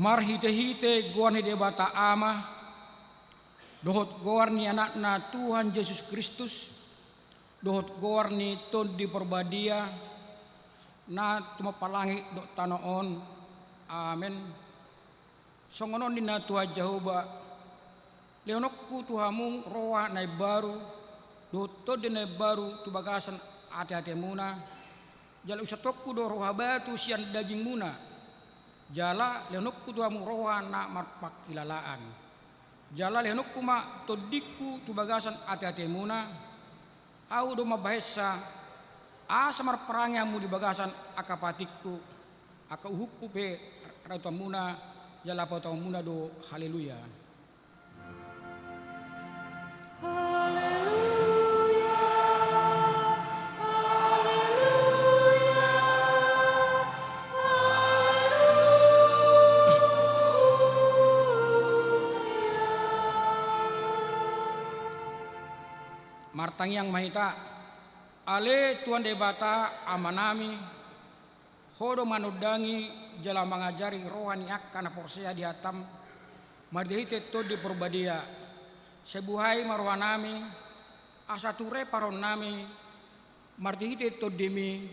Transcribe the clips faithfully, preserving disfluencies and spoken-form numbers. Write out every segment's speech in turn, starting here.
Marhitehite goar ni Debata Ama, dohot goar ni Anakna Tuhan Jesus Kristus, dohot goar ni Tondi Parbadia, na tumompa langit dohot tano on. Amen. Songon on ninna Tuhan Jahowa: Lehononku tu hamu roha na imbaru, dohot tondi na imbaru tu bagasan ateatemuna, jala usatonku do roha batu sian dagingmuna, jala lehononku tu hamu roha na marpangkilalaan. Jala lehononku ma tondingku tu bagasan ateatemuna, Ahu do mambahensa, asa marparange hamu di bagasan angka patikku, angka uhumhu pe rautanmuna, jala patupahonmuna do. Haleluya. Haleluya, haleluya, haleluya. Martangiang ma hita. Ale Tuhan Debata Amanami, Ho do manondangi jala mangajari roha ni angka na porsea di hataM marhitehite Tondi Parbadia. Sai buhai ma rohanami, asa ture parongonnami marhitehite TondiMi,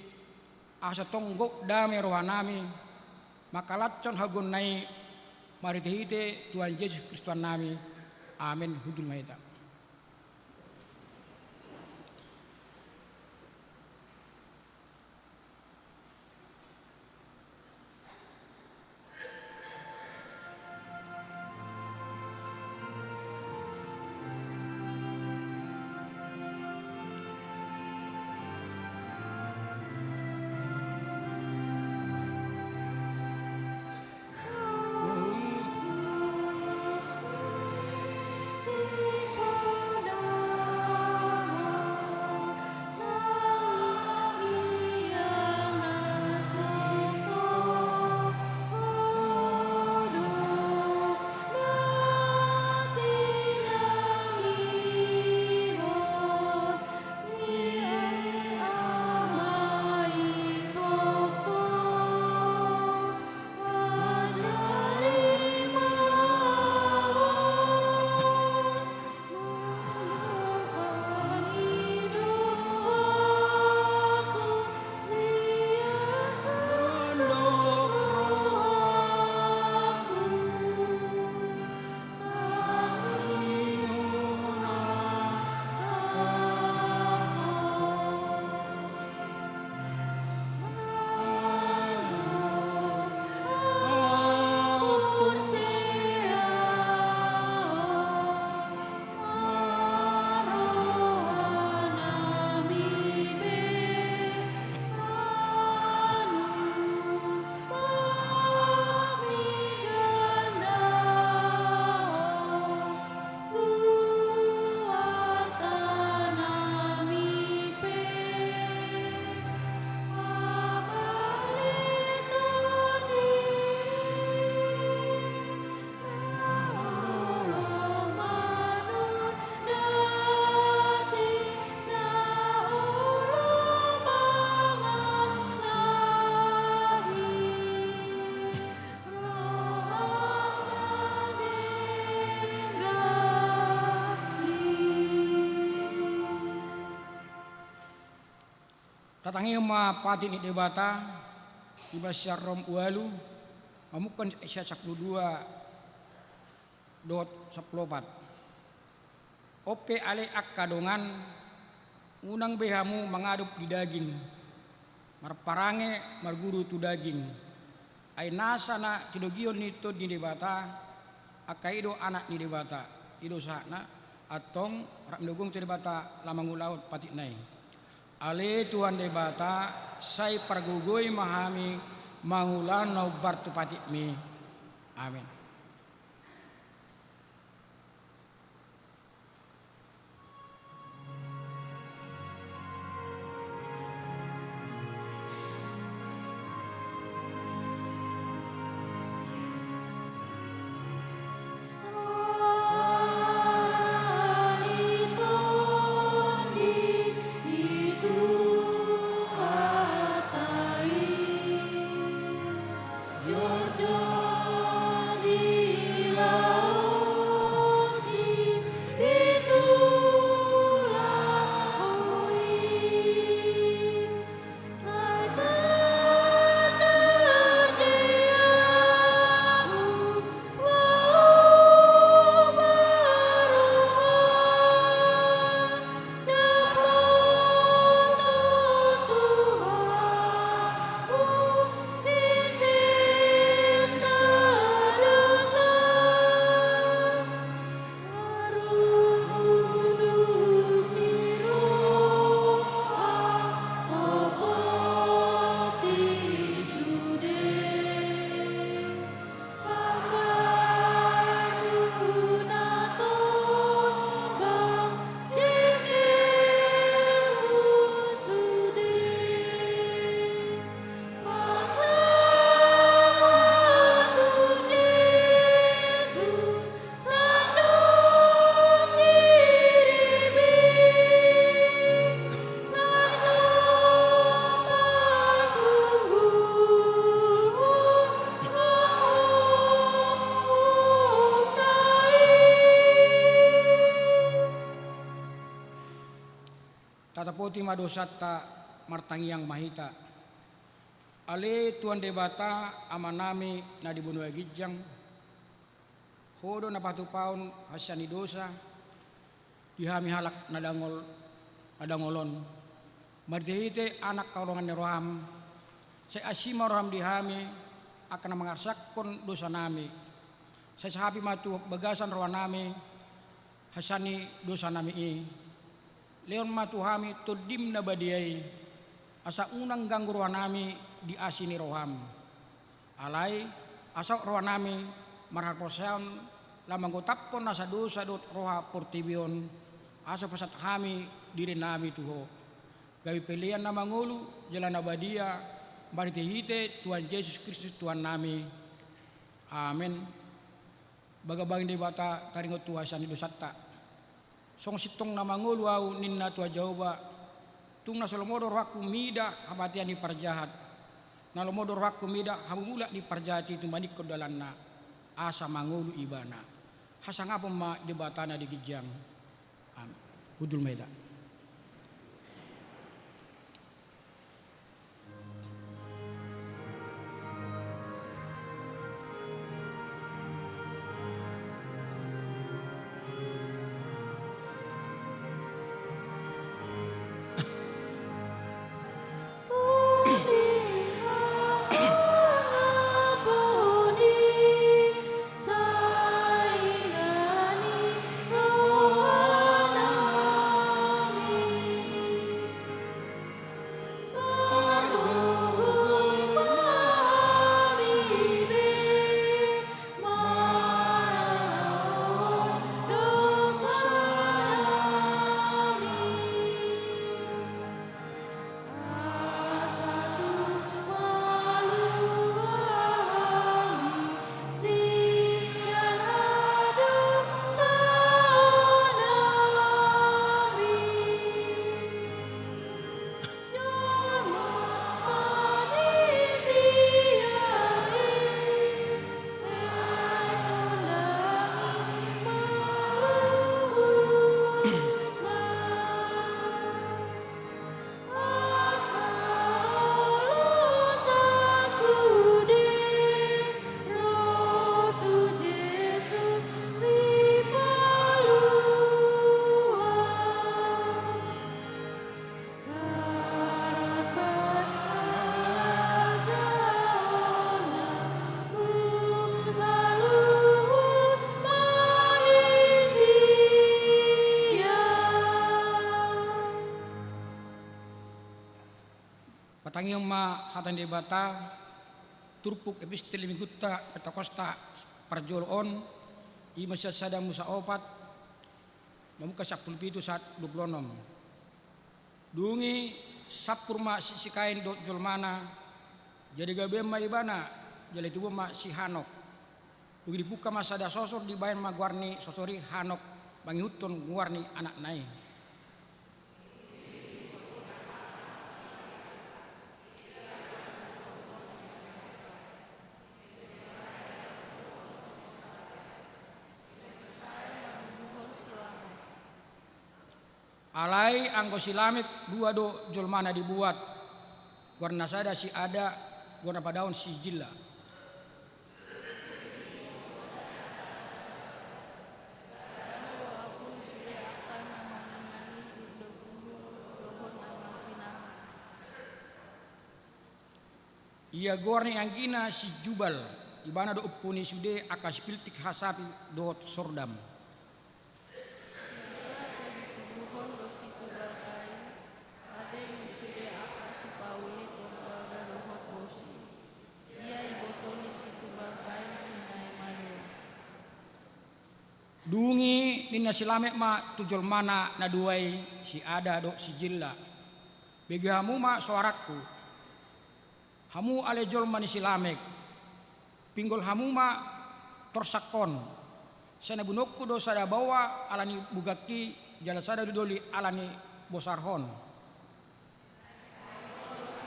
asa tong gok dame rohanami, mangkalashon haluaonna i marhitehite Tuhan Jesus Kristus Tuhannami. Amen. Hundul ma hita. Tatangihon ma patik ni Debata, di bagasan Rom ualu, mamungka ayat sampulu dua dohot sampulu opat. On pe ale angka dongan, unang be hamu mangadop di daging, marparange marguru tu daging. Ai nasa na tinogihon ni Tondi ni Debata, angka i do anak ni Debata. I do sahatna. Antong rap ni hagoluhan tu Debata laho mangulahon patikna i. Ale Tuhan Debata, sai pargogoi ma hami mangulahon na hombar tu patikMi. Amen. Tatapoti ma dosanta, martangiang ma hita. Ale Tuhan Debata, Amanami na di banua ginjang, Ho do na patupahon hasesaan ni dosa di hami halak na dangol, na dangol on, marhitehite Anak haholongan ni roham. Sai asi ma roham di hami angka na mangarsakkon dosanami. Sai sahapi ma tu bagasan rohanami hasesaan ni dosanami i. Lehon ma tu hami Tondim na badia i, asa unang ganggu rohanami di asi ni roham. Alai, asa rohanami marhaporseaon laho manggotapkon nasa dosa dohot roha portibi on, asa hupasahat hami dirinami tu Ho, gabe pelean na mangolu jala na badia, marhitehite Tuhan Jesus Kristus Tuhannami. Amen. Bagabaga ni Debata taringot tu hasesaan ni dosanta. Songon sintong na mangolu ahu, ninna Tuhan Jahowa, tung na so lomo do rohangku mida hapatean ni parjahat, na lomo do rohangku mida hamumulak ni parjahat i tumandangkon dalanna, asa mangolu ibana. Hasangapon ma Debata na di ginjang. Amen. Hundul ma hita. Patangihon ma hata ni Debata, turpuk epistel di minggunta Pentakosta parjolo on, i ma sian Sada Musa opat, mamungka sampulu pitu sahat dua pulu onom. Dung i sampur ma si, si Kain dohot jolmana, jadi gabean ma ibana, jala ditubuhon ma si Hanok. Dung i dipungka ma sada sosor, dibahen ma goar ni sosor i Hanok, mangihuthon goar ni anakna i. Alai anggo si Lamek dua do jolmana dibuat, goarna sada si Ada, goarna padaon si Zilla. Ia goar ni anggina si Jubal, ibana do ompu ni sude angka sipiltik hasapi dohot sordam. Jala ditubuhon do si Tubal-Kain, ade ni sude angka sipauli tombaga dohot bosi. Ia iboto ni si Tubal-Kain si Naemai on. Dung i ninna si Lamek ma tu jolmana na dua i, si Ada dohot si Zilla: Bege hamu ma soarangku, hamu ale jolma ni si Lamek, pinggol hamu ma torsangkon. Sai nabunuhonku do sada baoa ala ni bugangki, jala sada do doli ala ni bosarhon.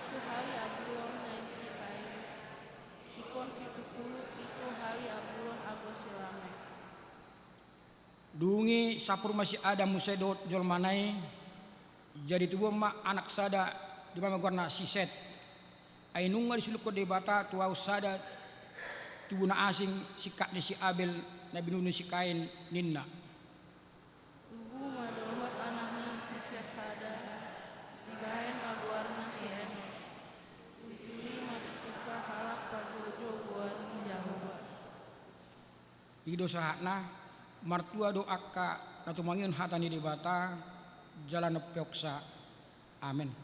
Pitu hali ambulon na i si Kain, ingkon pitu pulu pitu hali ambulon anggo si Lamek. Dung i sampur ma si Ada muse dohot jolmana i, Jadi tubuan ma anak sada, di ma goarna si Set. Ai nunga disulingkon Debata tu ahu sada tubu na asing, singkat ni si Abel, na binunu ni si Kain, ninna. Tubu ma dohot anakna si Set sada, dibahen ma goarna si Enos. Tutu i ma tutu halak pajoujou goar ni Jahowa. I do sahatna. Martua do angka na tumangihon hata ni Debata jala na umpeopsa. Amen.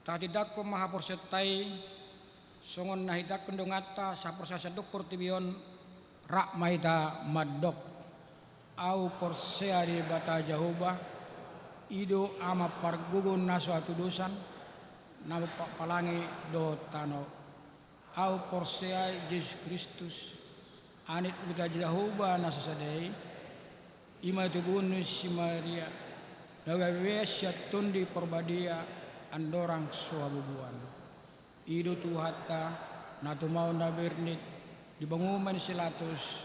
Tahatindangkon ma haporseaonta i, songon na hitindangkon donganta saporseaon sian portibi on, rap ma hita mandok. Ahu porsea di Debata Jahowa, i do Ama pargogo na so hatudosan, na mampapalangi dohot tano. Ahu porsea Jesus Kristus, anak ni Debata Jahowa na sasada i, i ma tubuhon ni si Maria, na gabe sian Tondi Porbadia, andorang so habubuhan. I do Tuhanta, na tumaon na bernit, dibangun ma ni si Pilatus,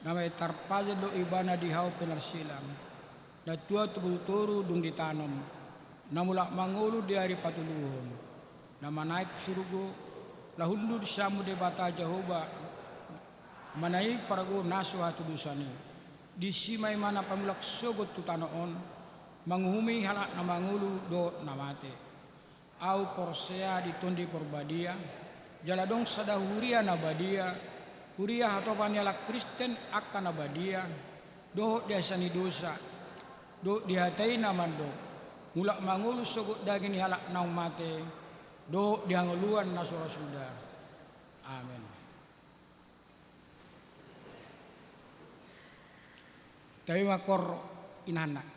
na mate tarpajal do Ibana di hau pinarsilang, na tuat tu boru toru dung ditanom, na mulak mangolu di ari patoluhon, na manaek tu surgo, laho hundul di siamun Debata Jahowa, manang i pargogo na so hatudosan i. Disi ma Ibana pamulak sogot tu tano on, manguhumi halak na mangolu dohot na mate. Ahu porsea di Tondi Porbadia, jala adong sada huria na badia, huria hatopan ni halak Kristen angka na badia, dohot di hasesaan ni dosa, dohot di hata i na mandok, mulak mangolu sogot daging ni halak naung mate, dohot di hangoluan na so ra suda. Amen. Tabi ma kor inahanna.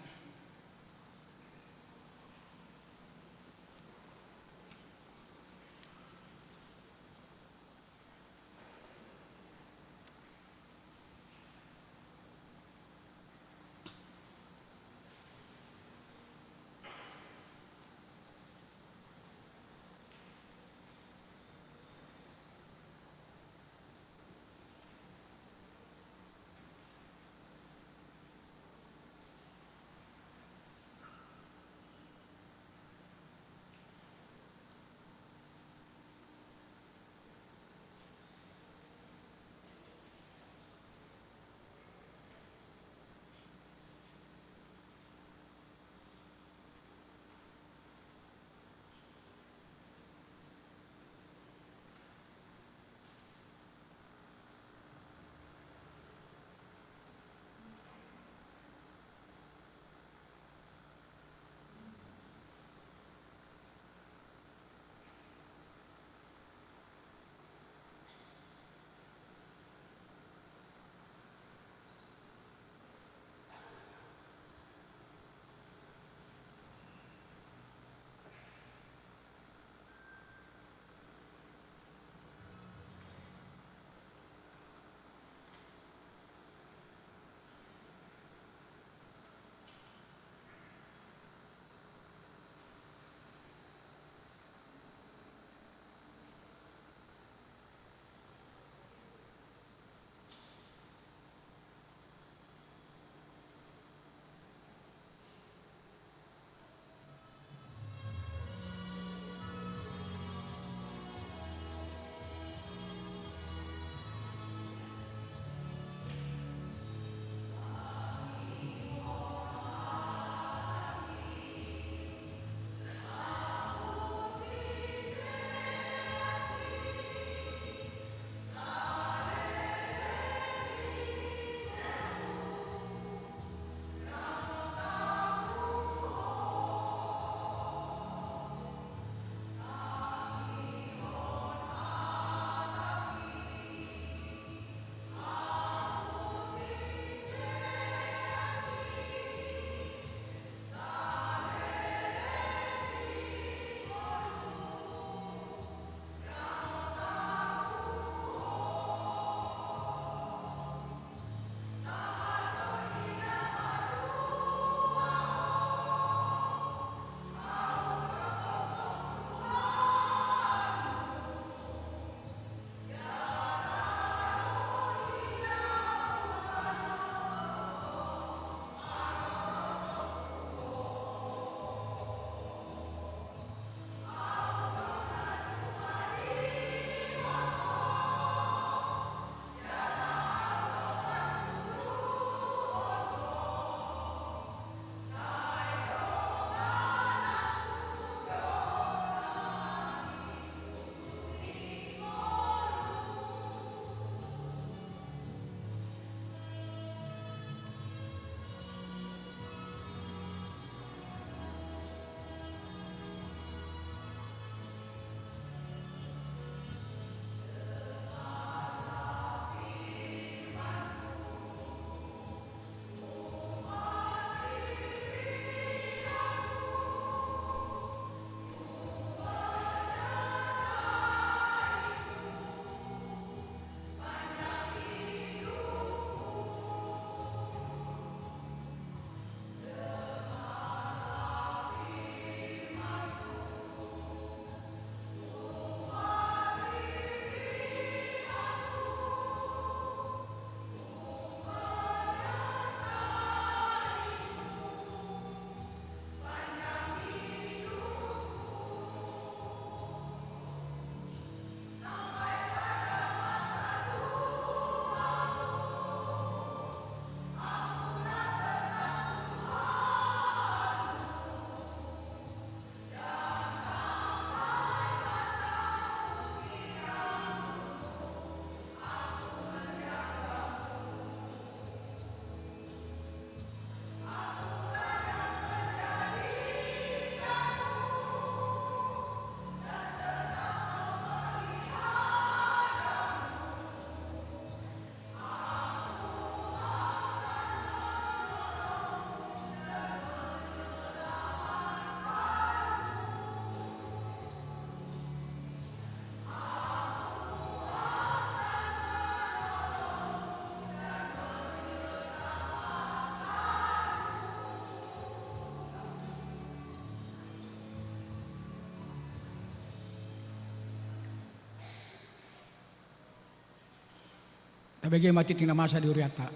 Tabege ma tingting na masa di hurianta.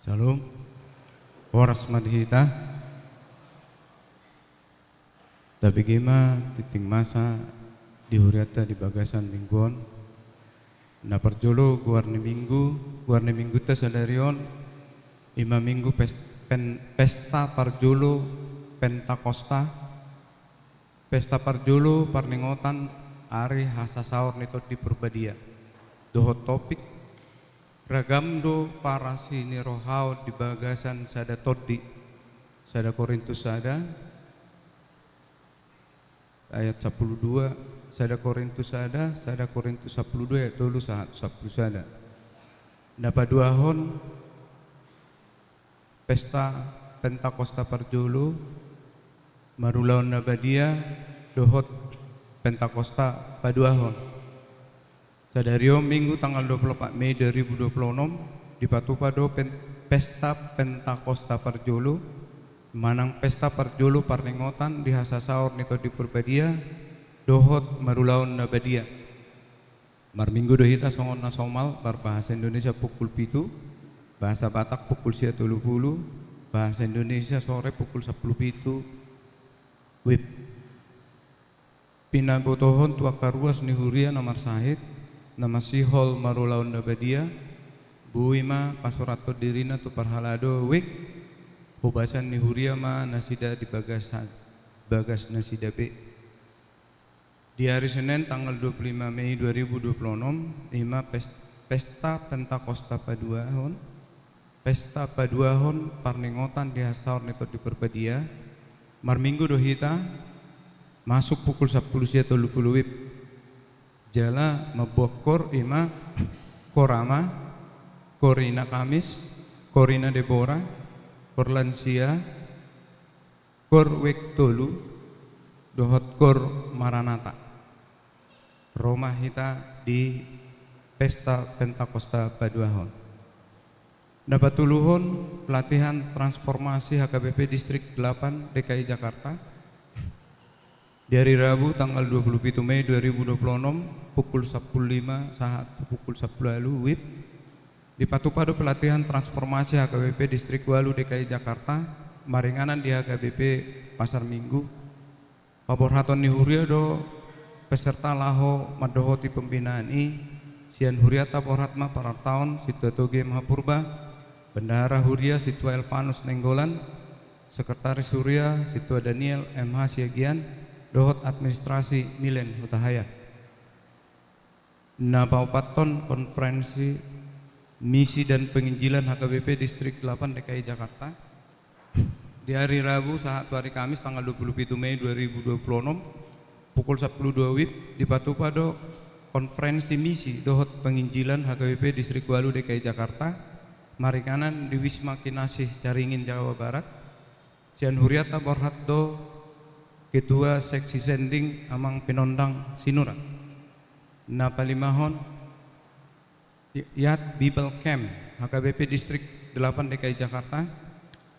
Syalom. Horas ma di hita. Tabege ma tingting masa di hurianta di bagasan minggu on. Na parjolo goar ni minggu, goar ni minggunta sadari on, ima minggu pes-, pen-, pesta parjolo Pentakosta, pesta parjolo parningotan ari hasasaor ni Tondi Parbadia. Dohot topik, ragam do parasi ni rohaon di bagasan sada tondi. Sada Korintus sada, ayat sampulu dua, sada Korintus sada, sada Korintus sampulu dua ayat tolu sahat sampulu sada. Na paduahon pesta Pentakosta parjolo, marulaon na badia, dohot Pentakosta paduahon. Sadari on Minggu tanggal dua pulu opat Mei dua ribu dua pulu onom, dipatupa do pen-, pesta Pentakosta parjolo, manang pesta parjolo parningotan di hasasaor ni Tondi Parbadia, dohot marulaon na badia. Marminggu do hita songon na somal, marbahasa Indonesia pukul pitu, bahasa Batak pukul sia tolu pulu, bahasa Indonesia sore pukul sampulu pitu WIB. Pinabotohon tu angka ruas ni huria na marsahit, na masihol marulaon na badia, boi ma pasurathon dirina tu parhalado WIB, hobasan ni huria ma nasida di bagas, bagas nasida be. Di ari Senen tanggal dua pulu lima Mei dua ribu dua pulu onom, ima pes-, pesta Pentakosta paduahon, pesta paduahon parningotan di hasaor ni Tondi Parbadia, marminggu do hita, masuk pukul sampulu sia tolu pulu WIB. Jala mambuat kor ima, kor ama, kor ina Kamis, kor ina Debora, kor lansia, kor WIB tolu, dohot kor Maranata. Ro ma hita di pesta Pentakosta paduahon. Na patoluhon, pelatihan transformasi H K B P Distrik delapan D K I Jakarta. Di ari Rabu tanggal dua pulu pitu Mei dua ribu dua pulu onom, pukul sampulu lima sahat pukul sampulu ualu WIB, dipatupa do pelatihan transformasi H K B P Distrik ualu D K I Jakarta, maringanan di H K B P Pasar Minggu. Paborhaton ni huria do peserta laho mandohoti pembinaan i, sian hurianta borhat ma parartaon Sintua Togi M H Purba, Bendahara Huria Sintua Elvanus Nainggolan, Sekretaris Huria Sintua Daniel M H Siagian, dohot administrasi Milen Hutahaean. Na paopathon, konferensi misi dan penginjilan H K B P Distrik delapan D K I Jakarta. Di ari Rabu sahat tu ari Kamis tanggal dua pulu pitu Mei dua ribu dua pulu onom, pukul sampulu dua WIB, dipatupa do konferensi misi dohot penginjilan H K B P Distrik ualu D K I Jakarta, maringanan di Wisma Kinasih Caringin, Jawa Barat. Sian hurianta borhat do Ketua Seksi Sending Amang Pinondang Sinurat. Na palimahon, Youth Bible Camp H K B P Distrik delapan D K I Jakarta.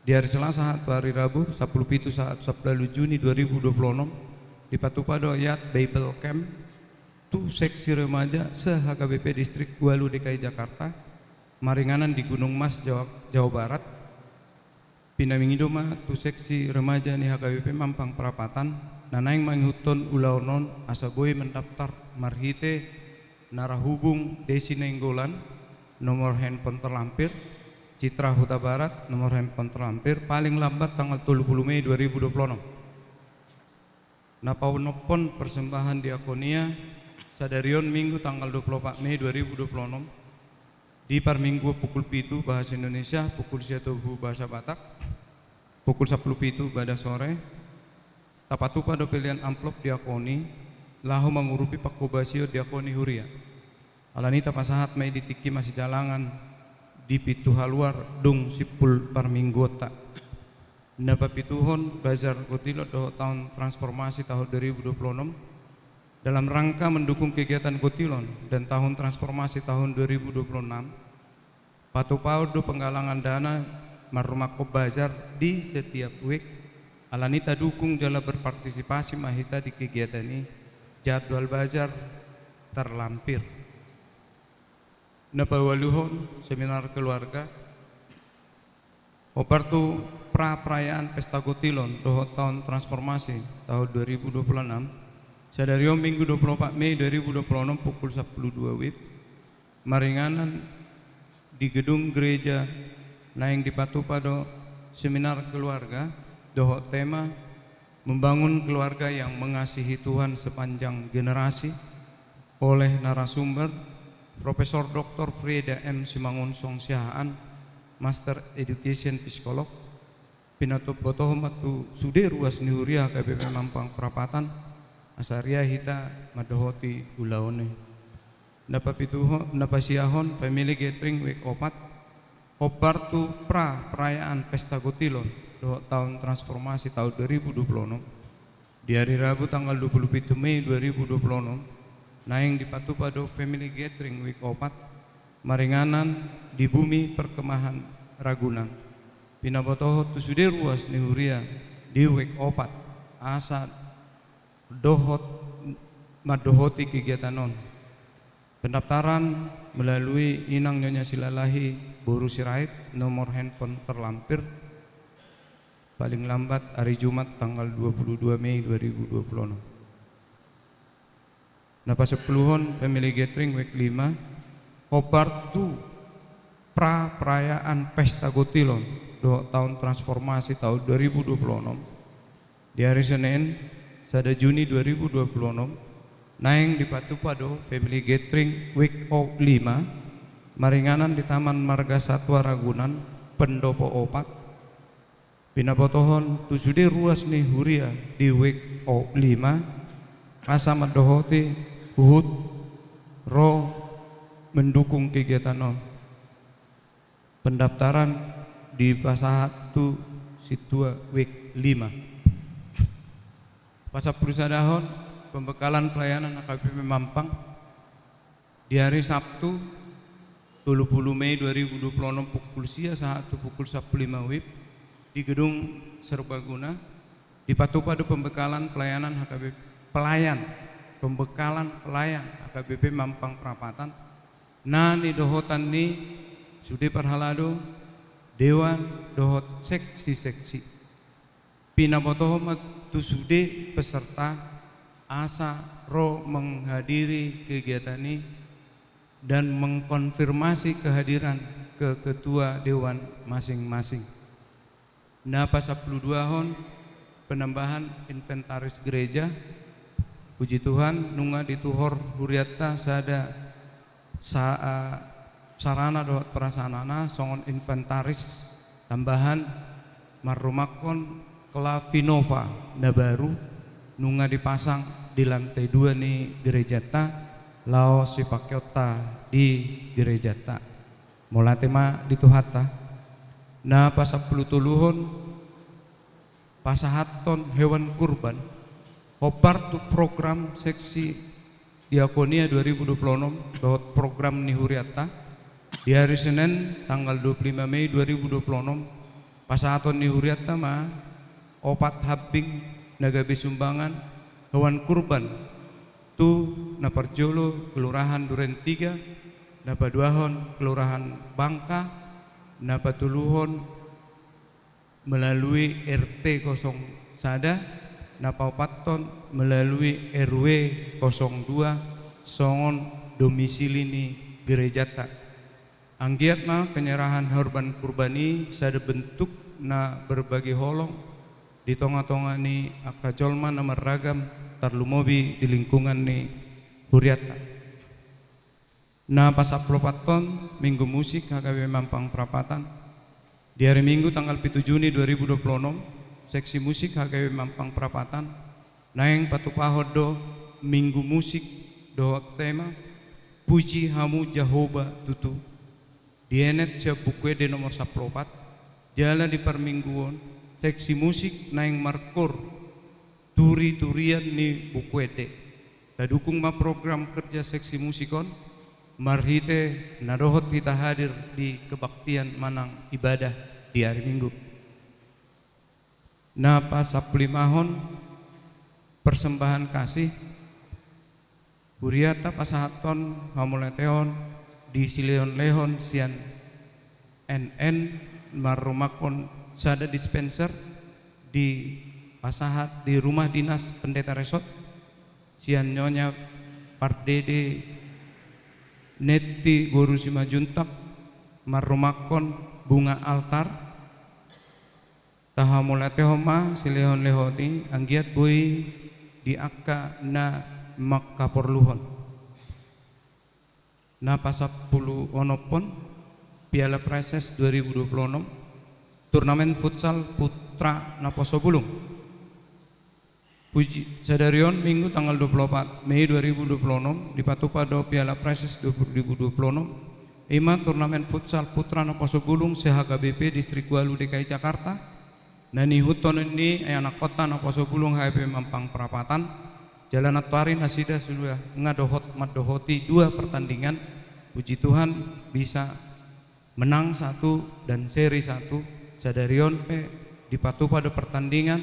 Di ari Selasa sahat tu ari Rabu, sampulu pitu sahat sampulu ualu Juni dua ribu dua pulu onom, dipatupa do Youth Bible Camp tu Seksi Remaja se-H K B P Distrik ualu D K I Jakarta, maringanan di Gunung Mas, Jawa, Jawa Barat. Pinangido ma tu Seksi Remaja ni H K B P Mampang Prapatan, na naeng mangihuthon ulaon on, asa boi mendaftar marhite narahubung Desi Nainggolan, nomor handphone terlampir, Citra Hutabarat, nomor handphone terlampir, paling lambat tanggal tolu pulu Mei dua ribu dua pulu onom. Na paonomhon persembahan diakonia, sadari on Minggu tanggal dua pulu opat Mei dua ribu dua pulu onom, di parmingguon pukul pitu bahasa Indonesia, pukul sia tolu pulu bahasa Batak, pukul sampulu pitu badas sore, tapatupa do pelean amplop diakoni, laho mangurupi pangkobasion diakoni huria. Alani i tapasahat ma i di tingki masijalangan di pintu haluar dung simpul parmingguonta. Na papituhon, bazar Gotilon dohot tahun transformasi tahun dua ribu dua puluh enam. Dalam rangka mendukung kegiatan Gotilon dan tahun transformasi tahun dua ribu dua puluh enam, Patupaon do penggalangan dana marrumangkon bazar di setiap week, alani tadukung jala berpartisipasi ma hita di kegiatan i, jadwal bazar terlampir. Na paualuhon, seminar keluarga. Hombar tu pra perayaan pesta gotilon dohot taon transformasi taon dua ribu dua puluh enam, sadari on Minggu dua puluh opat Mei dua ribu dua puluh enam pukul sapuluh dua wib, maringanan di gedung gereja, naeng dipatupa do seminar keluarga dohot tema Membangun Keluarga yang Mengasihi Tuhan Sepanjang Generasi, oleh narasumber Profesor Doktor Frieda M Simangunsong Siahaan, Master Education Psikolog. Pinabotohon ma tu sude ruas ni huria H K B P Mampang Prapatan, asa riah hita mandohoti ulaon i. Na papituhon, na pasiahon, family gathering week opat, hombar tu pra perayaan pesta gotilon dohot taon transformasi taon dua ribu dua puluh enam. Di hari Rabu tanggal dua puluh pitu Mei dua ribu dua puluh enam, naeng dipatupa do family gathering week opat, maringanan di Bumi Perkemahan Ragunan. Pinabotohon tu sude ruas ni huria di week opat, asa dohot mandohoti kegiatan on. Pendaftaran melalui Inang Nyonya Silalahi Boru Sirait, nomor handphone terlampir, paling lambat hari Jumat tanggal dua puluh dua Mei dua ribu dua puluh enam. Na pasampuluhon, family gathering week lima, hombar tu pra perayaan pesta gotilon dohot taon transformasi taon dua ribu dua puluh enam. Di hari Senin, sada Juni dua ribu dua puluh enam, naeng dipatupa do family gathering week o lima, maringanan di Taman Marga Satwa Ragunan, pendopo opat. Pinabotohon tu sude ruas ni huria di week o lima, asa mandohoti huhut ro mendukung kegiatan on. Pendaftaran dipasahat tu sintua week lima. Pasampulu sadahon, pembekalan pelayanan H K B P Mampang di hari Sabtu, tolu pulu Mei dua ribu dua puluh enam pukul sia sahat tu pukul sampulu lima wib di Gedung Serbaguna, dipatupa do pembekalan pelayanan H K B P, pelayan, pembekalan pelayan H K B P Mampang Prapatan, na nidohotan ni sude parhalado, dewan dohot seksi-seksi. Pinabotohon ma tu sude peserta asa ro menghadiri kegiatan i dan mengkonfirmasi kehadiran ke ketua dewan masing-masing. Na pasampulu duahon, penambahan inventaris gereja. Puji Tuhan, nunga dituhor hurianta sada sa-, eh, sarana dohot prasaranana songon inventaris tambahan marrumangkon klavinova na baru, nunga dipasang di lantai dua ni gerejanta laho sipakeonta di gerejanta. Mauliate ma di Tuhanta. Na pasampulu toluhon, pasahathon hewan kurban, hombar tu program seksi diakonia dua ribu dua puluh enam dohot program ni hurianta. Di hari Senin tanggal dua pulu lima Mei dua ribu dua puluh enam, pasahaton ni hurianta ma opat hambing na gabe sumbangan hewan kurban tu na parjolo Kelurahan Duren Tiga, na paduahon Kelurahan Bangka, na patoluhon melalui R T kosong sada, na paopathon melalui R W kosong dua, songon domisili ni gerejanta. Anggiat ma penyerahan horban kurban i sada bentuk na berbagi holong di tonga-tonga ni angka jolma na marragam, tarlumobi di lingkungan ni hurianta. Na pasampulu opathon, Minggu Musik H K B P Mampang Prapatan. Di hari Minggu tanggal pitu Juni dua ribu dua puluh enam, seksi musik H K B P Mampang Prapatan naeng patupahon do Minggu Musik dohot tema Puji Hamu Jahowa Tutu. Dienet sian Buku Ende nomor sampulu opat, jala di parmingguon, seksi musik naeng markoor turi-turian ni Buku Ende. Tadukung ma program kerja seksi musik on, marhite na dohot hita hadir di kebaktian manang ibadah di ari Minggu. Na pasampululimahon, persembahan kasih, huriata pasahathon hamauliateon di silehonlehon sian N N marrumangkon sada dispenser dipasahat di rumah dinas pendeta resort sian Nyonya Pardede Netti boru Simanjuntak marrumangkon bunga altar. Tahamauliatehon ma silehonlehon i anggiat boi di angka na mangkaporluhon. Na pasampuluonomhon, Piala Presses dua ribu dua puluh enam, turnamen futsal putra naposo bulung. Puji, sadari on Minggu tanggal dua puluh opat Mei dua ribu dua puluh enam dipatupa do Piala Presses dua ribu dua puluh enam, ima turnamen futsal putra naposo bulung se-H K B P Distrik Walu D K I Jakarta, na niihuthon ni ianakhonta naposo bulung H K B P Mampang Prapatan, jala nantoari nasida sudah nga dohot mandohoti dua pertandingan, puji Tuhan, bisa menang satu dan seri satu, sadari on pe dipatupa do pertandingan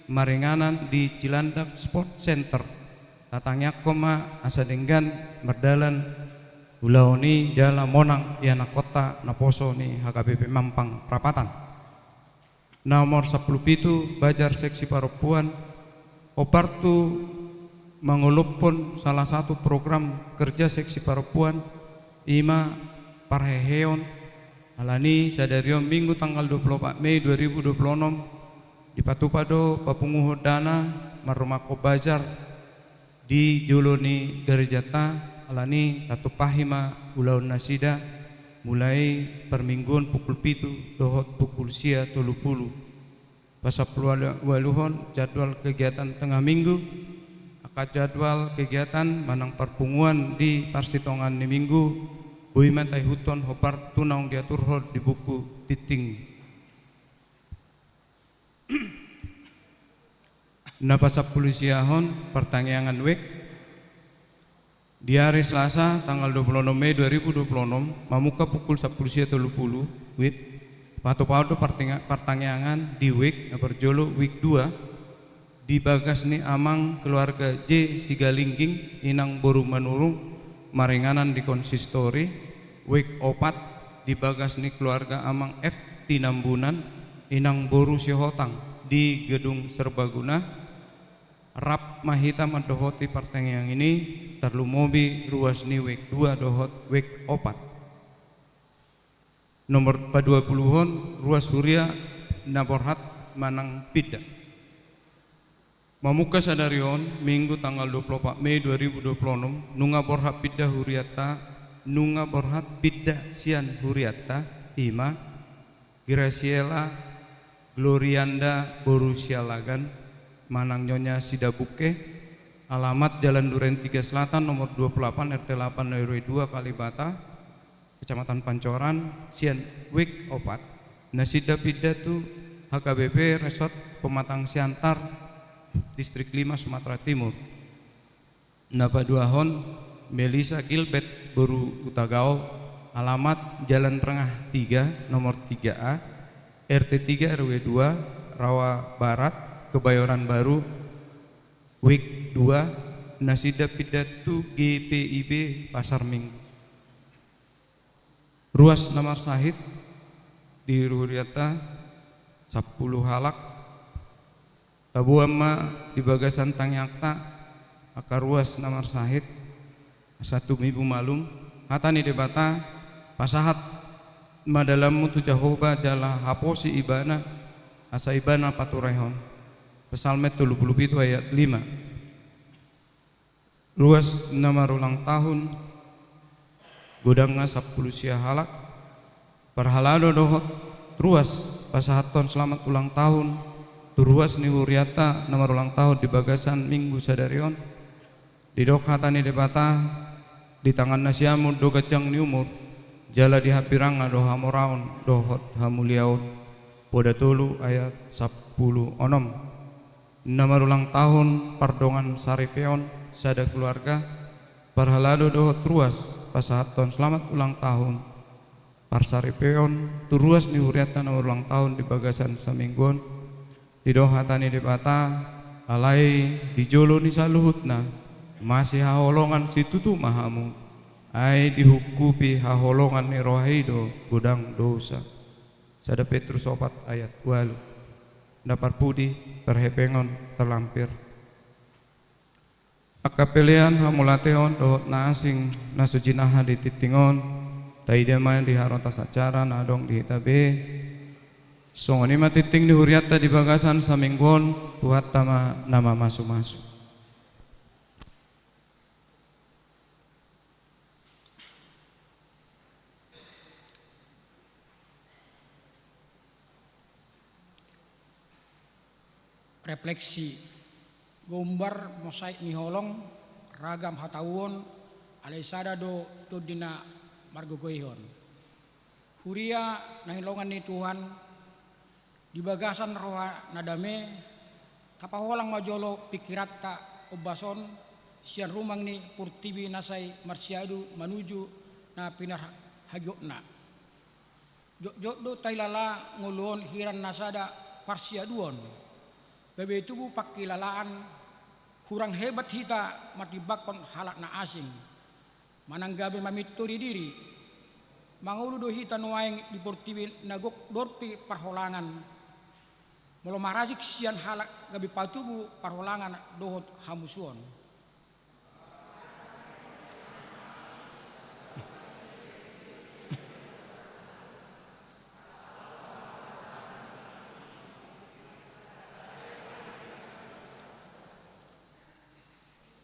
maringanan di Cilandak Sport Center. Tatangiangkon ma asa denggan mardalan ulaon i jala monang ianakhonta naposo ni H K B P Mampang Prapatan. Nomor sampulu pitu, Bazar Seksi Parompuan, hombar tu mangolophon salah satu program kerja Seksi Parompuan, ima parheheon. Alani sadari on Minggu tanggal dua puluh opat Mei dua ribu dua puluh enam dipatupa do papunguhon dana marrumangkon bazar di jolo ni garejanta, alani tatumpahi ma ulaon nasida mulai parmingguon pukul pitu dohot pukul sia tolu pulu. Pasampuluualuhon, jadwal kegiatan tengah minggu. Angka jadwal kegiatan manang parpunguan di parsitongaan ni minggu boi ma taihuthon hombar tu naung diaturhon di buku tingting. Na pasampulusiahon, partangiangan wijk. Di ari Selasa tanggal dua puluh enam Mei dua ribu dua puluh enam, mamungka pukul sampulu sia tolu pulu wib, patupahon do partinga-, partangiangan di wijk na parjolo, wijk dua, di bagas ni amang keluarga J Sigalingging, inang boru Manurung, maringanan di konsistori. Wijk opat, di bagas ni keluarga amang F Tinambunan, inang boru Sihotang, di Gedung Serbaguna. Rap ma hita mandohoti partangiangan i, tarlumobi ruas ni wijk dua dohot wijk opat. Nomor paduapuluhon, ruas huria na borhat manang pinda. Mamungka sadari on, Minggu tanggal dua puluh opat Mei dua ribu dua puluh enam, nunga borhat pinda hurianta, nunga borhat pinda sian hurianta, ima Graciela Glorianda boru Sialagan manang Nyonya Sidabungke, alamat Jalan Duren Tiga Selatan, nomor dua puluh delapan, R T delapan, R W dua, Kalibata, Kecamatan Pancoran, sian wijk opat, nasida pinda tu H K B P Resort Pematang Siantar, Distrik lima, Sumatera Timur. Na paduahon, Melisa Gilbert boru Hutagaol, alamat Jalan Rengah Tiga, nomor tiga A, R T tiga, R W dua, Rawa Barat, Kebayoran Baru, wijk dua, nasida pinda tu G P I B Pasar Minggu. Ruas na marsahit di hurianta, sampulu halak. Taboan ma di bagasan tangiangta angka ruas na marsahit, asa tumibu malum. Hata ni Debata, pasahat ma dalanmu tu Jahowa jala haposi Ibana, asa Ibana paturehon. Psalmen tolu pulu pitu ayat lima. Ruas na marulang tahun, godangna sampulu sia halak. Parhalado dohot ruas pasahathon selamat ulang tahun tu ruas ni hurianta na marulang tahun di bagasan Minggu sadari on. Didok hata ni Debata, di tangan nasiam do ganjang ni umur, jala di hambirangna do hamoraon dohot hamuliaon. Poda tolu ayat sampulu onom. Na marulang tahun pardongan saripeon sada keluarga, parhalado dohot ruas pasahathon selamat ulang tahun parsaripeon tu ruas ni hurianta na ulang tahun di bagasan saminggu on. Didok hata ni Debata, alai di jolo ni saluhutna masihaholongan situtu ma hamu, ai dihungkupi haholongan ni roha i do godang dosa. Sada Petrus opat ayat ualu. Nda parpudi, parhepengon, tarlampir. Angka pelean, hamauliateon dohot na asing na so jinalahi di tingting on, taida ma di harotas acara na adong di hita be. Songon i ma tingting ni hurianta di bagasan saminggu on, Tuhanta ma na mamasumasu. Refleksi. Gombar mosaik ni holong, ragam hatauon, alai sada do Tondi na margogoihon. Huria na hinalongan ni Tuhan, di bagasan roha na dame, tapaholang ma jolo pingkiranta ombas on sian rumang ni portibi na sai marsiadu manuju na pinarhagigotna. Jotjot do tailala ngolu on hiran na sada parsiaduon, gabe tubu pangkilalaan, hurang hebat hita martimbangkon halak na asing. Manang gabe mamintori diri, mangolu do hita nuaeng di portibi na gok dorpi parholangan. Molo marasik sian halak gabe patubu parholangan dohot hamusuon.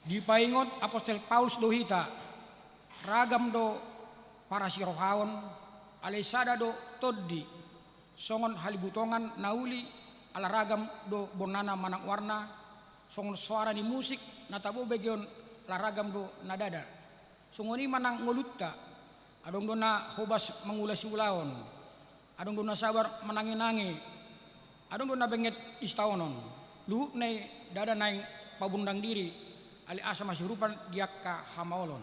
Dipaingot apostel Paulus do hita, ragam do parasirohaon, alai sada do Tondi, songon halibutongan na uli, ala ragam do bonnana manang warna, songon soara ni musik na tabo begeon, ala ragam do nadada. Songon i ma nang ngolunta, adong do na hobas mangulasi ulaon, adong do na sabar manangi-nangi, adong do na benget di sitaonon. Luhutna i ndada naeng pabundang diri, alai asa masiurupan di angka hamaolon.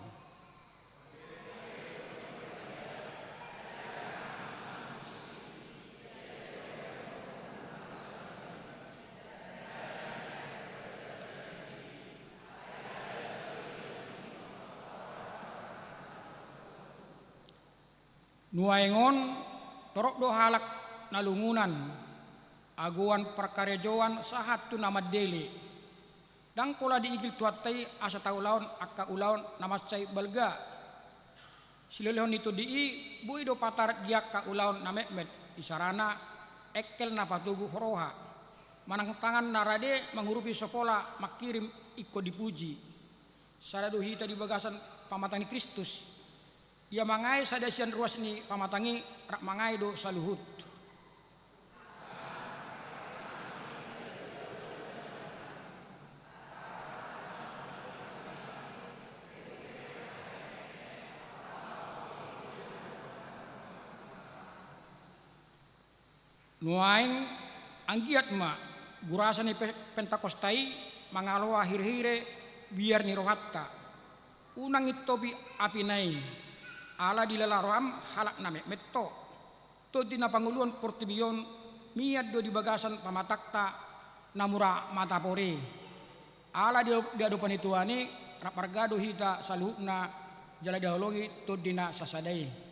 Nuaeng on, torop do halak na lungunan, agoan parkarejoan sahat tu na mandele. Ndang pola diigil Tuhanta i asa taulahon angka ulaon na mansai balga. Silehonlehon ni Tondi i, boi do patar di angka ulaon na metmet, isarana engkel na patogu roha, manang tangan na rade mangurupi so pola mangkirim ingkon dipuji. Sada do hita di bagasan pamatang ni Kristus. Ia mangae sada sian ruas ni pamatang i, rap mangae do saluhut. Nuaeng anggiat ma gurasa ni Pe-, Pentakosta i mangaloa hirehire biar ni rohanta. Unang intopi apina i, ala dilala roham halak na metmet ho. Tondi na pangoluhon portibi on mian do di bagasan pamatangta na mura matapor i. Ala di, di adopan ni Tuhan i, rap marga do hita saluhutna jala dihaholongi Tondi na sasada i.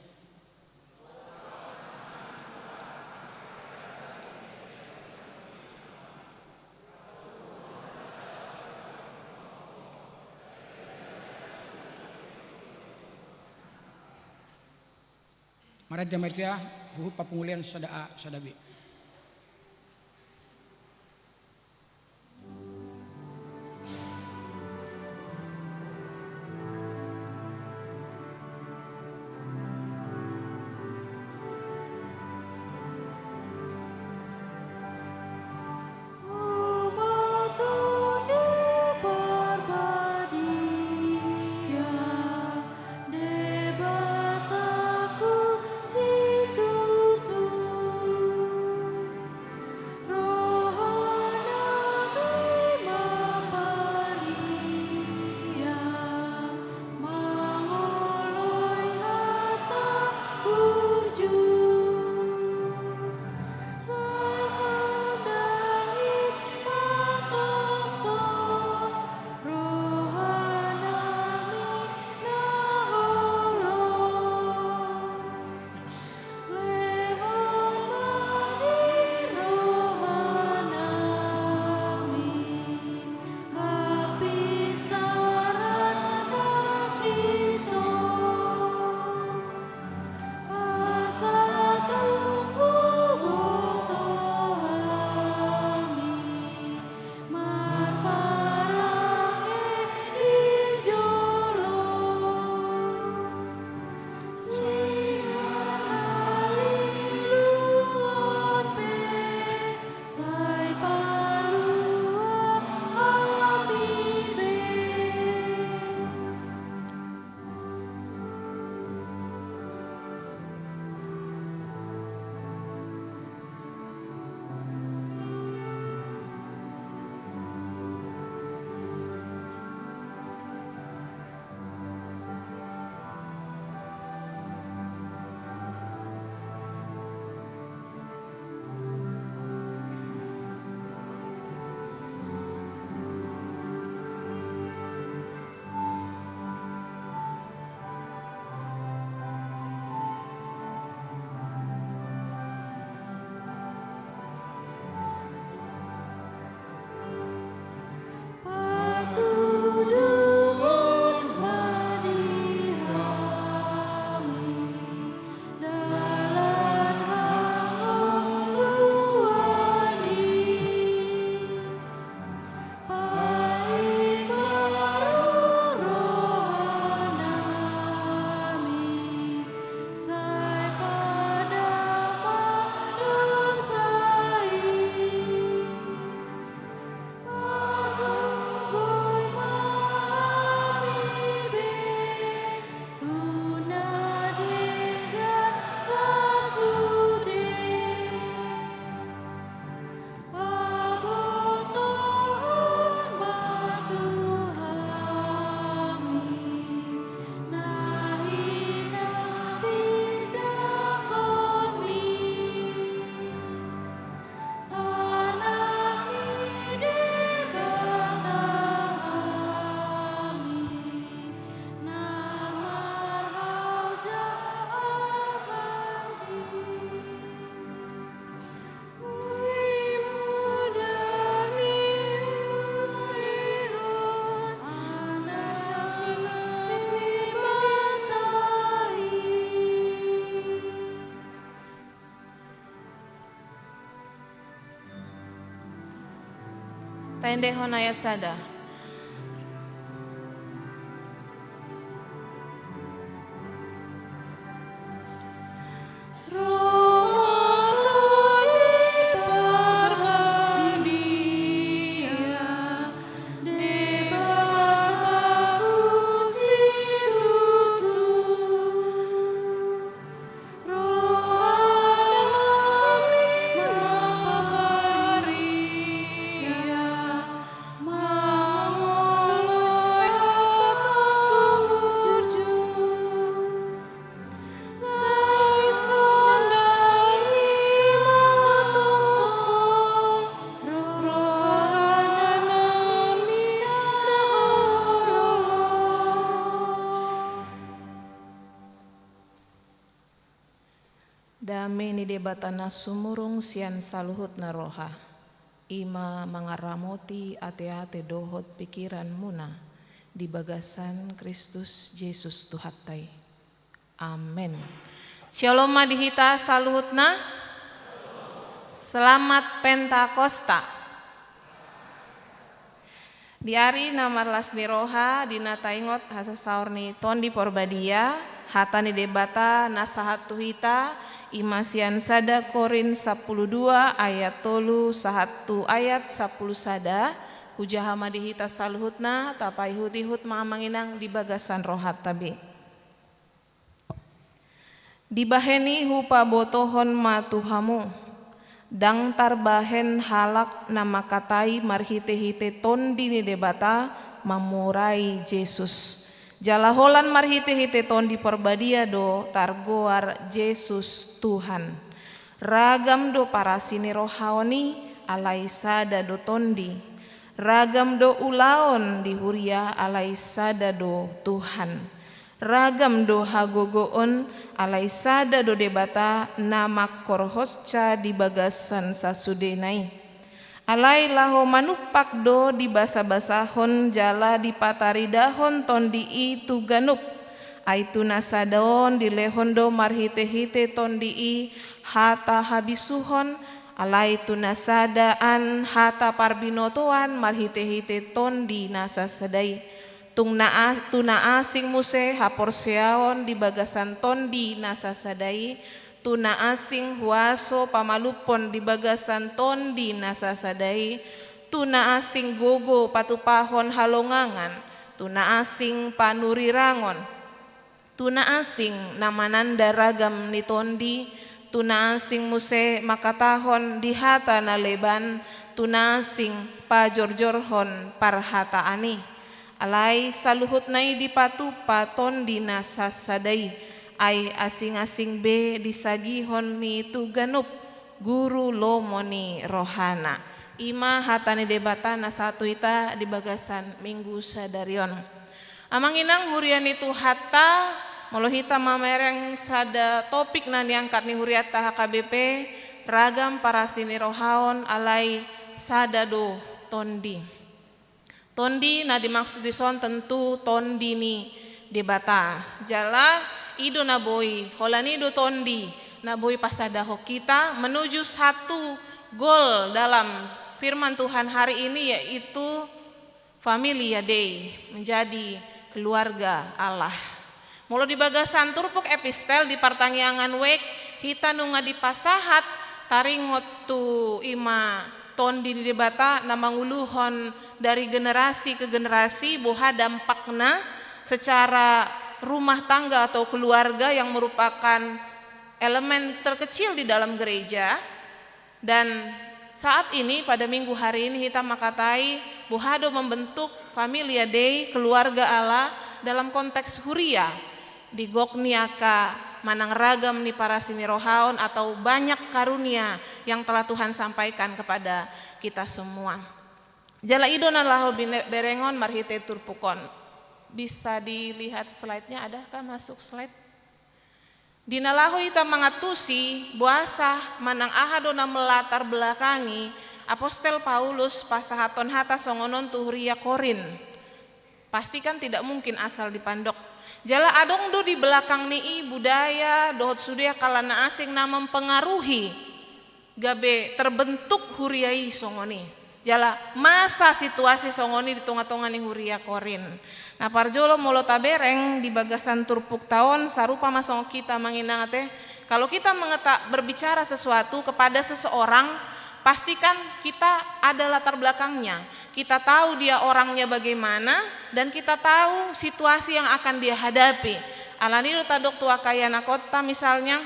Marende ma ita huhut papungulian sada A sada B. Taendehon ayat sada. Dame ni Debata na sumurung sian saluhutna roha, i ma mangaramoti ateate dohot pikiranmuna di bagasan Kristus Jesus Tuhanta i. Amen. Syalom ma di hita saluhutna. Selamat Pentakosta. Di ari na marlas ni roha, di na taingot hasasaor ni Tondi Porbadia, hata ni Debata na sahat tu hita, i ma sian sada Korint sampulu dua ayat tolu sahat tu ayat sampulu sada, hujaha ma di hita saluhutna, tapaihutihut ma amang inang di bagasan rohanta be. Dibahen i hupabotohon ma tu hamu, ndang tarbahen halak na mangkatai marhitehite Tondi ni Debata mamurai Jesus. Jala holan marhitehite Tondi Porbadia do targoar Jesus Tuhan. Ragam do parasi ni roha on i, alai sada do Tondi. Ragam do ulaon di huria, alai sada do Tuhan. Ragam do hagogoon, alai sada do Debata na mangkorhonsa di bagasan sasudena i. Alai laho manumpak do dibasabasahon jala dipataridahon Tondi i tu ganup. Ai tu na sada on dilehon do marhitehite Tondi i hata habisuhon, alai tu na sada an hata parbinotoan marhitehite Tondi na sasada i. Tung na a-, tu na asing muse haporseaon di bagasan Tondi na sasada i, tu na asing huaso pamalumhon di bagasan Tondi na sasada i, tu na asing gogo patupahon halongangan, tu na asing panurirangon, tu na asing na mananda ragam ni Tondi, tu na asing muse mangkatahon di hata na leban, tu na asing pajorjorhon parhataan i. Alai saluhutna i dipatupa Tondi na sasada i, ai asing-asing be disagihon i tu ganup guru lomo ni rohana. I ma hata ni Debata na sahat tu hita di bagasan Minggu sadari on. Amang inang huria ni Tuhanta, molo hita mamereng sada topik na niangkat ni hurianta H K B P, ragam parasi ni roha on alai sada do Tondi. Tondi na dimaksud dison tentu Tondi ni Debata. Jala i do na boi, holan i do Tondi na boi pasadahon hita menuju satu gol dalam firman Tuhan hari ini, yaitu Familia Dei, menjadi keluarga Allah. Molo di bagasan turpuk epistel di partangiangan wijk, hita nunga dipasahat taringot tu i ma Tondi ni Debata na manguluhon dari generasi ke generasi, boha dampakna secara rumah tangga atau keluarga yang merupakan elemen terkecil di dalam gereja. Dan saat ini, pada Minggu hari ini, hita mangkatai boha do membentuk Familia Dei, keluarga Allah, dalam konteks huria, di gok ni angka manang ragam ni parasi ni roha on atau banyak karunia yang telah Tuhan sampaikan kepada kita semua. Jala i do na laho bine-, berengon marhite turpuk on. Bisa dilihat slide-nya, adakah masuk slide? Di na laho hita mangantusi, boasa manang aha do na melatar belakangi Apostel Paulus pasahathon hata songon on tu huria Korint. Pasti kan tidak mungkin asal dipandok. Jala adong do di belakang ni i budaya dohot sude angka na asing na mempengaruhi gabe terbentuk huria i songon i. Jala masa situasi songon i di tonga-tonga ni huria Korint. Na parjolo, molo tabereng di bagasan turpukta on, sarupa ma songon hita, Amang Inang, ate. Kalau kita mengeta-, berbicara sesuatu kepada seseorang, pastikan kita ada latar belakangnya. Kita tahu dia orangnya bagaimana, dan kita tahu situasi yang akan dia hadapi. Alani do tadok tu angka ianakhonta misalnya,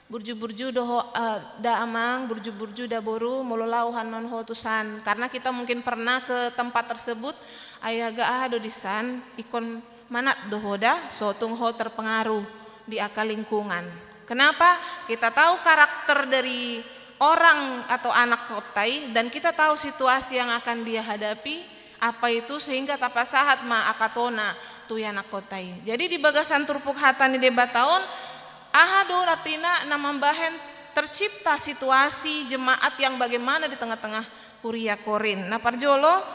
burju-burju do ho, eh, da amang, burju-burju da boru, molo laho annon ho tu san. Karena kita mungkin pernah ke tempat tersebut, ai haga aha do di san, ingkon manat do ho da, so tung ho terpengaruh di angka lingkungan. Kenapa? Kita tahu karakter dari orang atau anakhonta i, dan kita tahu situasi yang akan dia hadapi, apa itu, sehingga tapasahat ma angka tona tu ianakhonta i. Jadi di bagasan turpuk hata ni Debata on, aha do artina na mambahen tercipta situasi jemaat yang bagaimana di tengah-tengah huria Korint. Na parjolo,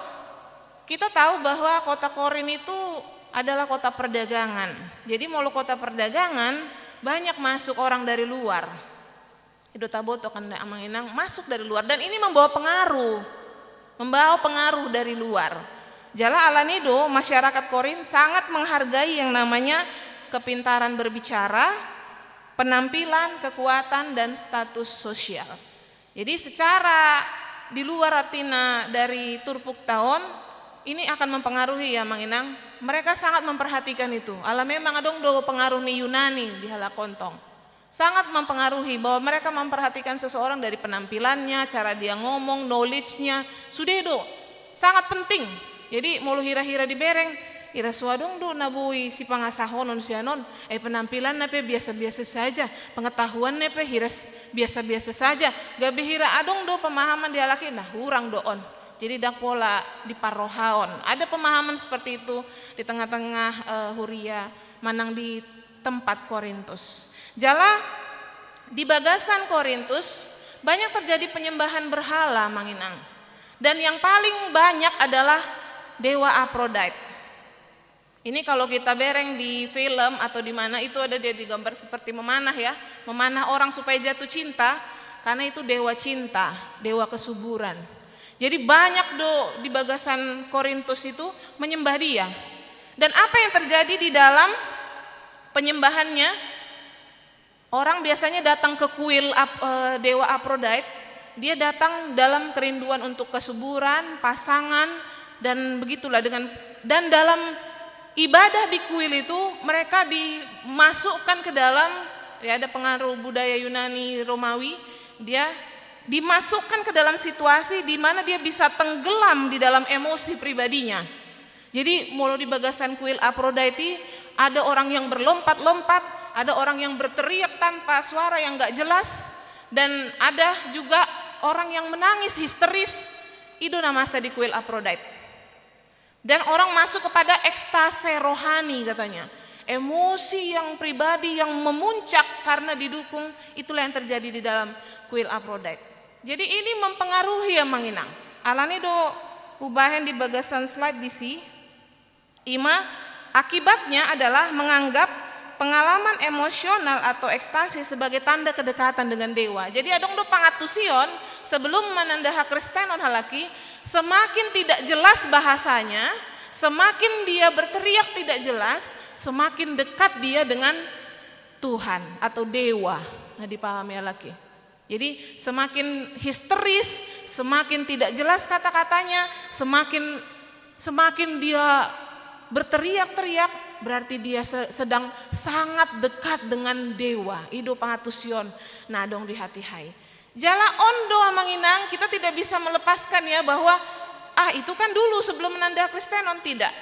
kita tahu bahwa kota Korint itu adalah kota perdagangan. Jadi molo kota perdagangan, banyak masuk orang dari luar. I do taboto kan, Amang Inang, masuk dari luar. Dan ini membawa pengaruh. Membawa pengaruh dari luar. Jala alani do masyarakat Korint sangat menghargai yang namanya kepintaran berbicara, penampilan, kekuatan, dan status sosial. Jadi secara di luar artina dari turpukta on, ini akan mempengaruhi ya, Amang Inang. Mereka sangat memperhatikan itu. Ala memang adong do pengaruh ni Yunani di halak on tong. Sangat mempengaruhi bahwa mereka memperhatikan seseorang dari penampilannya, cara dia ngomong, knowledge-nya. Sude do. Sangat penting. Jadi molo hira-hira dibereng, hira so adong do na boi sipangasahonon sian on, ai penampilanna pe biasa-biasa saja, pengetahuannya pe hira s-, biasa-biasa saja, gabe hira adong do pemahaman di halak i, nah hurang do on. Jadi ndang pola diparrohahon. Ada pemahaman seperti itu di tengah-tengah, eh, huria manang di tempat Korintus. Jala di bagasan Korintus banyak terjadi penyembahan berhala, Amang Inang. Dan yang paling banyak adalah dewa Aphrodite. Ini kalau kita bereng di film atau di mana, itu ada dia digambar seperti memanah ya, memanah orang supaya jatuh cinta, karena itu dewa cinta, dewa kesuburan. Jadi banyak do di bagasan Korintus itu menyembah dia. Dan apa yang terjadi di dalam penyembahannya? Orang biasanya datang ke kuil Ap-, eh, dewa Aphrodite, dia datang dalam kerinduan untuk kesuburan, pasangan, dan begitulah dengan, dan dalam ibadah di kuil itu mereka dimasukkan ke dalam, ya, ada pengaruh budaya Yunani Romawi, dia dimasukkan ke dalam situasi di mana dia bisa tenggelam di dalam emosi pribadinya. Jadi molo di bagasan kuil Aphrodite, ada orang yang berlompat-lompat, ada orang yang berteriak tanpa suara yang nggak jelas, dan ada juga orang yang menangis histeris. I do na masa di kuil Aphrodite. Dan orang masuk kepada ekstase rohani katanya. Emosi yang pribadi yang memuncak karena didukung, itulah yang terjadi di dalam kuil Aphrodite. Jadi ini mempengaruhi, Amang Inang. Alani do hubahen di bagasan slide disi. Ima akibatnya adalah menganggap pengalaman emosional atau ekstasi sebagai tanda kedekatan dengan dewa. Jadi adong do pangantusion, sebelum mananda hakristenon halak i, semakin tidak jelas bahasanya, semakin dia berteriak tidak jelas, semakin dekat dia dengan Tuhan atau dewa. Nah, dipahami halak i. Jadi semakin histeris, semakin tidak jelas kata-katanya, semakin, semakin dia berteriak-teriak, berarti dia se-, sedang sangat dekat dengan dewa. I do pangantusion na adong di hatiha i. Jala on do, Amang Inang, kita tidak bisa melepaskan ya bahwa, ah, itu kan dulu sebelum mananda hakristenon, tidak.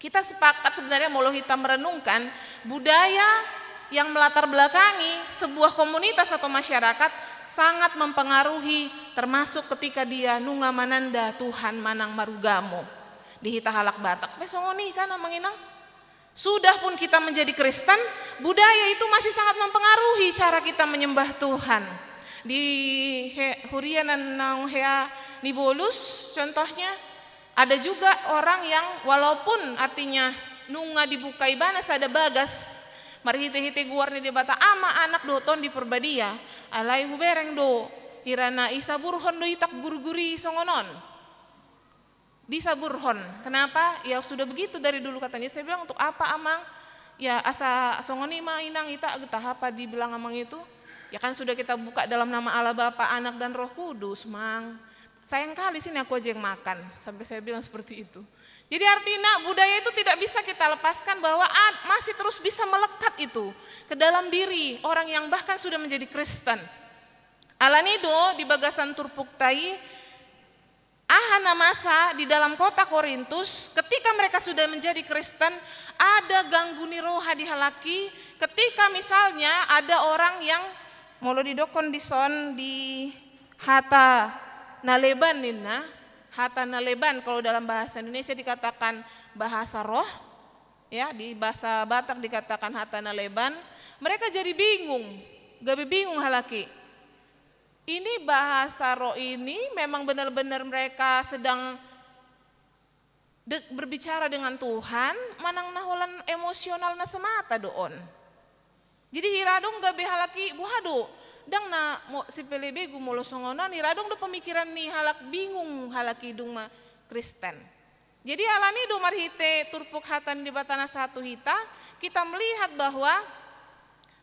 Kita sepakat sebenarnya, molo hita merenungkan, budaya yang melatar belakangi sebuah komunitas atau masyarakat sangat mempengaruhi, termasuk ketika dia nunga mananda Tuhan manang marugamo. Di hita halak Batak pe songon i kan, Amang Inang? Sudah pun kita menjadi Kristen, budaya itu masih sangat mempengaruhi cara kita menyembah Tuhan. Di he-, huria na naung hea nibolus, contohnya, ada juga orang yang walaupun artinya nunga dibuka ibana sada bagas marhite-hite goar ni Debata Ama, Anak dohot Tondi Parbadia, alai hubereng do Irana isaburhon do ita gurguri songon on. Disaburhon. Kenapa? Ya sudah begitu dari dulu katanya. Saya bilang, "Untuk apa, Amang? Ya asa songon i ma, Inang, ita getah apa dibilang Amang itu? Ya kan sudah kita buka dalam nama Allah Bapa, Anak, dan Roh Kudus, Mang. Sayang kali sini aku aja yang makan." Sampai saya bilang seperti itu. Jadi artinya budaya itu tidak bisa kita lepaskan bahwa ad-, masih terus bisa melekat itu ke dalam diri orang yang bahkan sudah menjadi Kristen. Alani do di bagasan turpukta i, aha na masa di dalam kota Korintus, ketika mereka sudah menjadi Kristen, ada ganggu ni roha di halak i, ketika misalnya ada orang yang, molo didokkon dison di hata na leban ninna, hata na leban kalau dalam bahasa Indonesia dikatakan bahasa roh, ya, di bahasa Batak dikatakan hata na leban, mereka jadi bingung, gabe bingung halak i. Ini bahasa roh ini memang benar-benar mereka sedang de-, berbicara dengan Tuhan, manang na holan emosional na semata do on. Jadi hira adong gabe halak i, boha do, ndang na mo-, sipelebegu molo songon on, hira adong do pemikiran ni halak, bingung halak i dung ma Kristen. Jadi alani do marhite turpuk hata ni Debata na sahat tu hita, kita melihat bahwa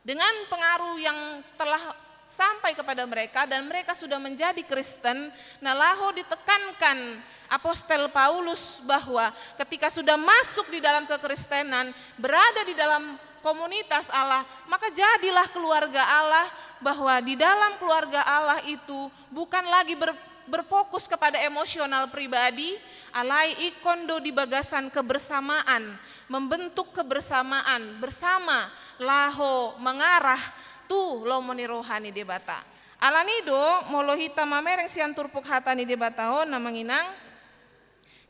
dengan pengaruh yang telah sampai kepada mereka dan mereka sudah menjadi Kristen, na laho ditekankan apostel Paulus bahwa ketika sudah masuk di dalam kekristenan, berada di dalam komunitas Allah, maka jadilah keluarga Allah, bahwa di dalam keluarga Allah itu bukan lagi ber-, berfokus kepada emosional pribadi, alai ingkon do di bagasan kebersamaan, membentuk kebersamaan bersama, laho mengarah tu lomo ni roha ni Debata. Alani do, molo hita mamereng sian turpuk hata ni Debata on, Amang Inang,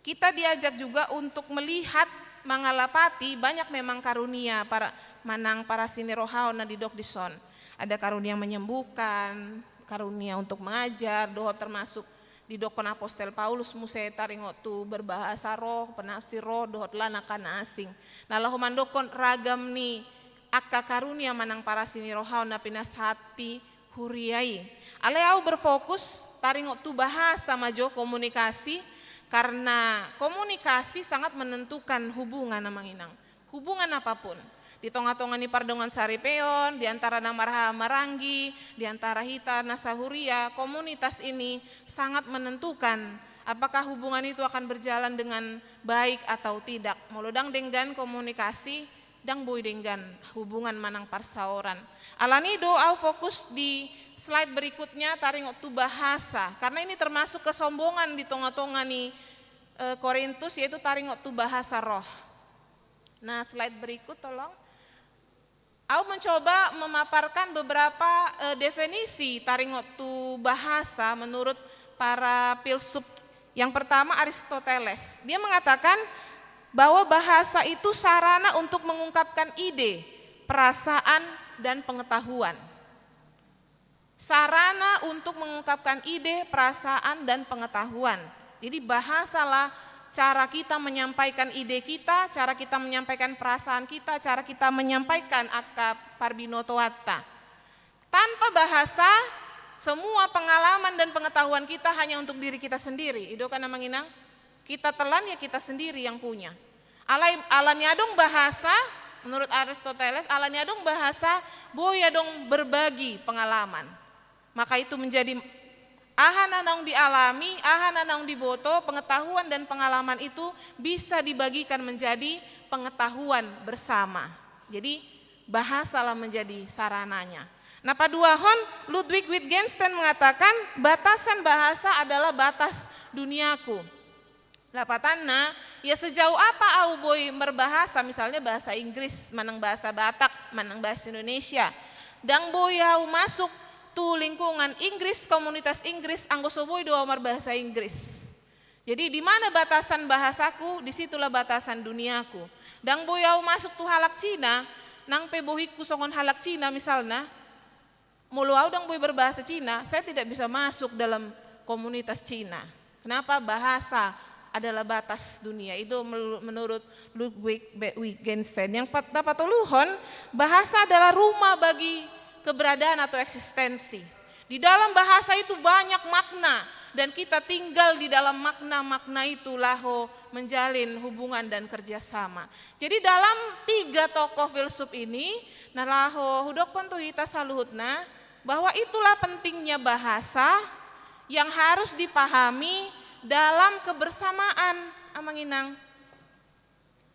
kita diajak juga untuk melihat, mangalapati banyak memang karunia para, manang parasi ni roha on na didok dison. Ada karunia menyembuhkan, karunia untuk mengajar, dohot termasuk didokkon apostel Paulus muse taringot tu berbahasa roh, penafsir roh, dohot lan angka na asing. Na laho mandokkon ragam ni angka karunia manang parasi ni roha on na pinasahat di huria i. Alai au berfokus taringot tu bahasa ma jo, komunikasi, karena komunikasi sangat menentukan hubungan, Amang Inang. Hubungan apapun. Di tonga-tonga ni pardongansaripeon, di antara na marhaha maranggi, di antara hita na sahuria, komunitas ini sangat menentukan apakah hubungan itu akan berjalan dengan baik atau tidak. Molo ndang denggan komunikasi, ndang boi denggan hubungan manang parsaoran. Alani do au fokus di slide berikutnya taringot tu bahasa, karena ini termasuk kesombongan di tonga-tonga ni, eh, Korintus, yaitu taringot tu bahasa roh. Nah, slide berikut tolong. Au mencoba memaparkan beberapa, eh, definisi taringot tu bahasa menurut para filsuf. Yang pertama, Aristoteles. Dia mengatakan bahwa bahasa itu sarana untuk mengungkapkan ide, perasaan, dan pengetahuan. Sarana untuk mengungkapkan ide, perasaan, dan pengetahuan. Jadi, bahasalah cara kita menyampaikan ide kita, cara kita menyampaikan perasaan kita, cara kita menyampaikan angka parbinotoanta. Tanpa bahasa, semua pengalaman dan pengetahuan kita hanya untuk diri kita sendiri. I do kan, Amang Inang? Kita telan, ya kita sendiri yang punya. Alai, alani adong bahasa, menurut Aristoteles, alani adong bahasa, boi adong berbagi pengalaman. Maka itu menjadi aha na naung dialami, aha na naung diboto, pengetahuan dan pengalaman itu bisa dibagikan menjadi pengetahuan bersama. Jadi, bahasalah menjadi sarananya. Na paduahon, Ludwig Wittgenstein mengatakan, batasan bahasa adalah batas duniaku. Lapatanna, ya sejauh apa au boi marbahasa, misalnya bahasa Inggris, manang bahasa Batak, manang bahasa Indonesia. Ndang boi au masuk tu lingkungan Inggris, komunitas Inggris, anggo so boi do au marbahasa Inggris. Jadi, di mana batasan bahasaku, di situlah batasan duniaku. Ndang boi au masuk tu halak Cina, nang pe bohingku songon halak Cina misalna, molo au ndang boi berbahasa Cina, saya tidak bisa masuk dalam komunitas Cina. Kenapa? Bahasa adalah batas dunia. Itu melu-, menurut Ludwig Be-, Wittgenstein. Yang pat-, na patoluhon, bahasa adalah rumah bagi keberadaan atau eksistensi. Di dalam bahasa itu banyak makna, dan kita tinggal di dalam makna-makna itu laho menjalin hubungan dan kerjasama. Jadi dalam tiga tokoh filsuf ini, na laho hudokkon tu hita saluhutna, bahwa itulah pentingnya bahasa yang harus dipahami dalam kebersamaan, Amang Inang.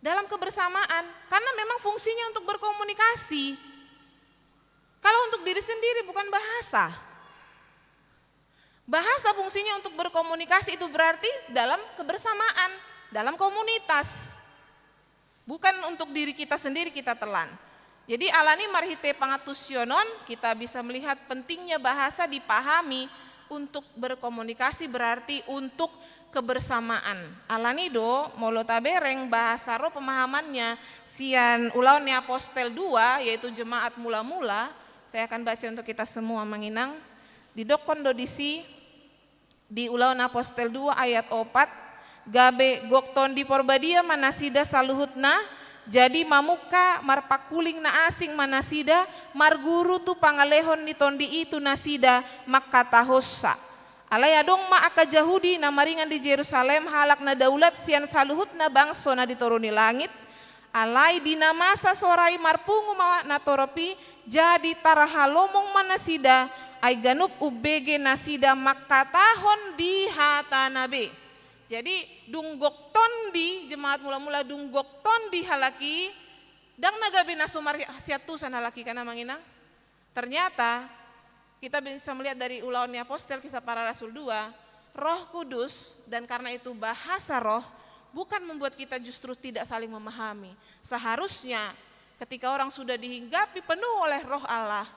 Dalam kebersamaan, karena memang fungsinya untuk berkomunikasi. Kalau untuk diri sendiri bukan bahasa. Bahasa fungsinya untuk berkomunikasi, itu berarti dalam kebersamaan, dalam komunitas. Bukan untuk diri kita sendiri kita telan. Jadi alani marhite pangantusion on, kita bisa melihat pentingnya bahasa dipahami untuk berkomunikasi, berarti untuk kebersamaan. Alani do, molo tabereng bahasa ro pemahamannya sian Ulaon ni Apostel dua, yaitu jemaat mula-mula, saya akan baca untuk kita semua, Amang Inang. Didokkon do disi di Ulaon Apostel dua ayat opat, gabe gok Tondi Porbadia ma nasida saluhutna, jadi mamungka marpangkuling na asing ma nasida, marguru tu pangalehon ni Tondi i tu nasida, mangkatahonsa. Alai adong ma angka Jahudi na maringan di Jerusalem, halak na daulat sian saluhutna bangso na di toru ni langit. Alai di na masa soara i marpungu ma natorop i, jadi tarhalomong ma nasida, ai ganup umbege nasida mangkatahon di hatana be. Jadi dung gok Tondi, jemaat mula-mula, dung gok Tondi halak i, ndang na gabe na so marsiantusan halak i, kan, Amang Inang? Ternyata kita bisa melihat dari Ulaon ni Apostel, Kisah Para Rasul dua, Roh Kudus, dan karena itu bahasa roh, bukan membuat kita justru tidak saling memahami. Seharusnya ketika orang sudah dihinggapi penuh oleh Roh Allah,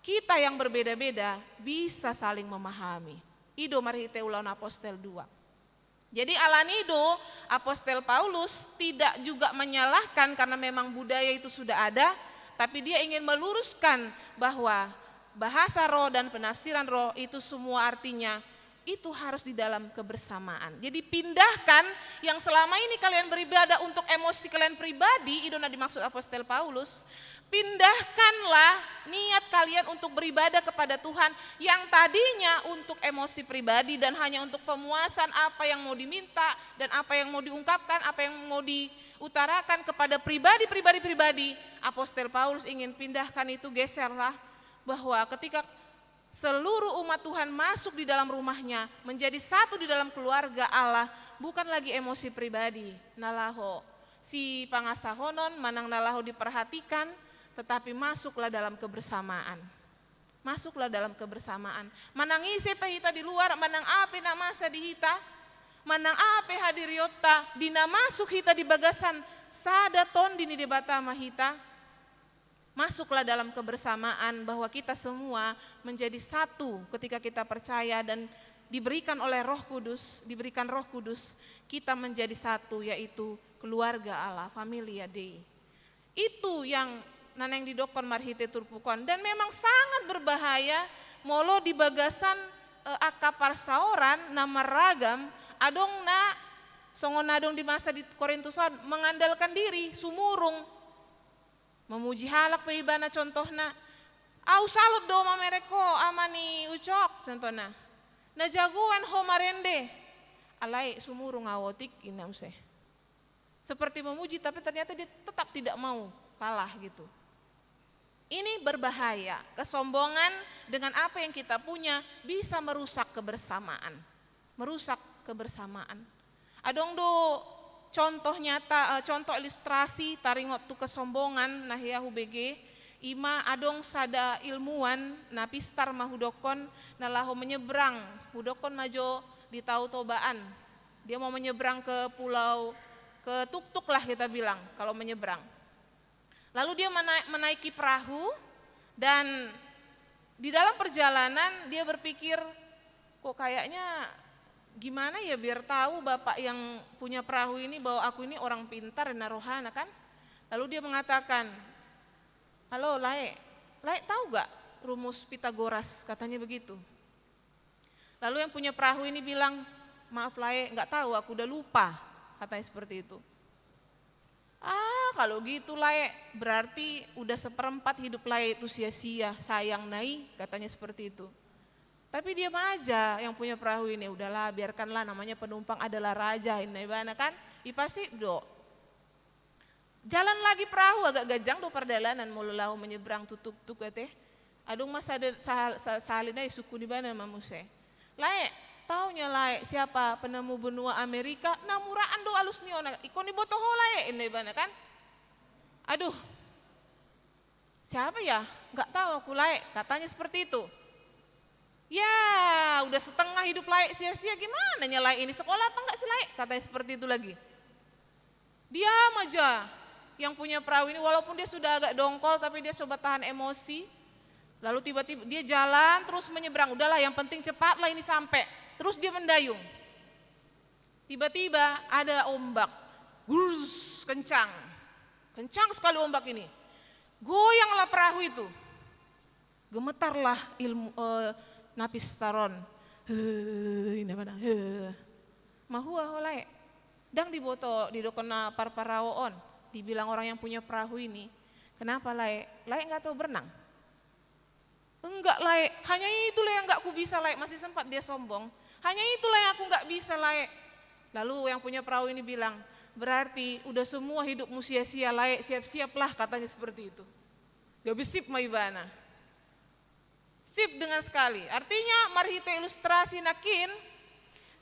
kita yang berbeda-beda bisa saling memahami. I do marhite Ulaon Apostel dua. Jadi alani do Apostel Paulus tidak juga menyalahkan karena memang budaya itu sudah ada, tapi dia ingin meluruskan bahwa bahasa roh dan penafsiran roh itu semua artinya itu harus di dalam kebersamaan. Jadi pindahkan yang selama ini kalian beribadah untuk emosi kalian pribadi, i do na dimaksud Apostel Paulus, pindahkanlah niat kalian untuk beribadah kepada Tuhan yang tadinya untuk emosi pribadi dan hanya untuk pemuasan apa yang mau diminta dan apa yang mau diungkapkan, apa yang mau diutarakan kepada pribadi, pribadi, pribadi. Apostel Paulus ingin pindahkan itu, geserlah, bahwa ketika seluruh umat Tuhan masuk di dalam rumahnya, menjadi satu di dalam keluarga Allah, bukan lagi emosi pribadi na laho sipangasahonon manang na laho diperhatikan, tetapi masuklah dalam kebersamaan. Masuklah dalam kebersamaan. Manang ise pe hita di luar, manang aha pe na masa di hita, manang aha pe hadirionta, di na masuk hita di bagasan sada Tondi ni Debata ma hita, masuklah dalam kebersamaan, bahwa kita semua menjadi satu ketika kita percaya dan diberikan oleh Roh Kudus, diberikan Roh Kudus, kita menjadi satu, yaitu keluarga Allah, familia Dei. Itu yang na naeng didokkon marhite turpuk on. Dan memang sangat berbahaya molo di bagasan, eh, angka parsaoran na marragam, adong na songon na adong di masa di Korintus on, mengandalkan diri, sumurung. Memuji halak pe ibana, contohna, "Au salut do mamereng ho, ama ni Ucok," contohna. "Na jagoan ho marende." Alai sumurung au otik, ninna muse. Seperti memuji, tapi ternyata dia tetap tidak mau kalah gitu. Ini berbahaya. Kesombongan dengan apa yang kita punya bisa merusak kebersamaan. Merusak kebersamaan. Adong do contoh nyata, eh, contoh ilustrasi taringot tu kesombongan na hea hubege, ima adong sada ilmuwan na pistar ma hudokkon, na laho menyeberang, hudokkon ma jo di Tao Tobaan. Dia mau menyeberang ke pulau, ke tuktuk lah kita bilang, kalau menyeberang. Lalu dia mena-, menaiki perahu, dan di dalam perjalanan dia berpikir, "Kok kayaknya gimana ya biar tahu bapak yang punya perahu ini bahwa aku ini orang pintar na rohana, kan?" Lalu dia mengatakan, "Halo, Lae. Lae tahu gak rumus Pitagoras?" Katanya begitu. Lalu yang punya perahu ini bilang, "Maaf, Lae, nggak tahu, aku udah lupa," katanya seperti itu. "Ah, kalau gitu, Lae, berarti udah seperempat hidup Lae itu sia-sia, sayang, Nai," katanya seperti itu. Tapi dia maja yang punya perahu ini, "Udahlah, biarkanlah, namanya penumpang adalah raja," inna ibana kan. Ipasip do. Jalan lagi perahu, agak ganjang do pardalanan molo laho menyeberang tu tuktuk ate. Adong ma sada, sa-, sa-, sahali nai sungkun ibana ma muse. "Lae, taunya lae siapa penemu benua Amerika, na muraan do alus ni on, ingkon diboto ho lae," inna ibana kan. "Aduh, siapa ya? Nggak tahu aku lae," katanya seperti itu. "Ya, udah setengah hidup lae sia-sia, gimana nya lae ini, sekolah apa nggak sih lae?" katanya seperti itu lagi. Diam aja yang punya perahu ini, walaupun dia sudah agak dongkol, tapi dia coba tahan emosi. Lalu tiba-tiba dia jalan terus menyeberang. "Udahlah, yang penting cepatlah ini sampai." Terus dia mendayung. Tiba-tiba ada ombak. Grus, kencang. Kencang sekali ombak ini. Goyanglah perahu itu. Gemetarlah ilmu, eh, napistar on. Heh, inna ibana, heh. "Mahua ho lae?" "Ndang diboto, didok na parperahu on, dibilang orang yang punya perahu ini, 'Kenapa lae? Lae nggak tahu berenang?'" "Enggak lae, hanya itulah yang nggak kubisa lae," masih sempat dia sombong. "Hanya itulah yang aku nggak bisa lae." Lalu yang punya perahu ini bilang, "Berarti udah semua hidupmu sia-sia lae, siap-siaplah," katanya seperti itu. Gabe sip ma ibana. Sip dengan sekali. Artinya, marhite ilustrasi nangkin,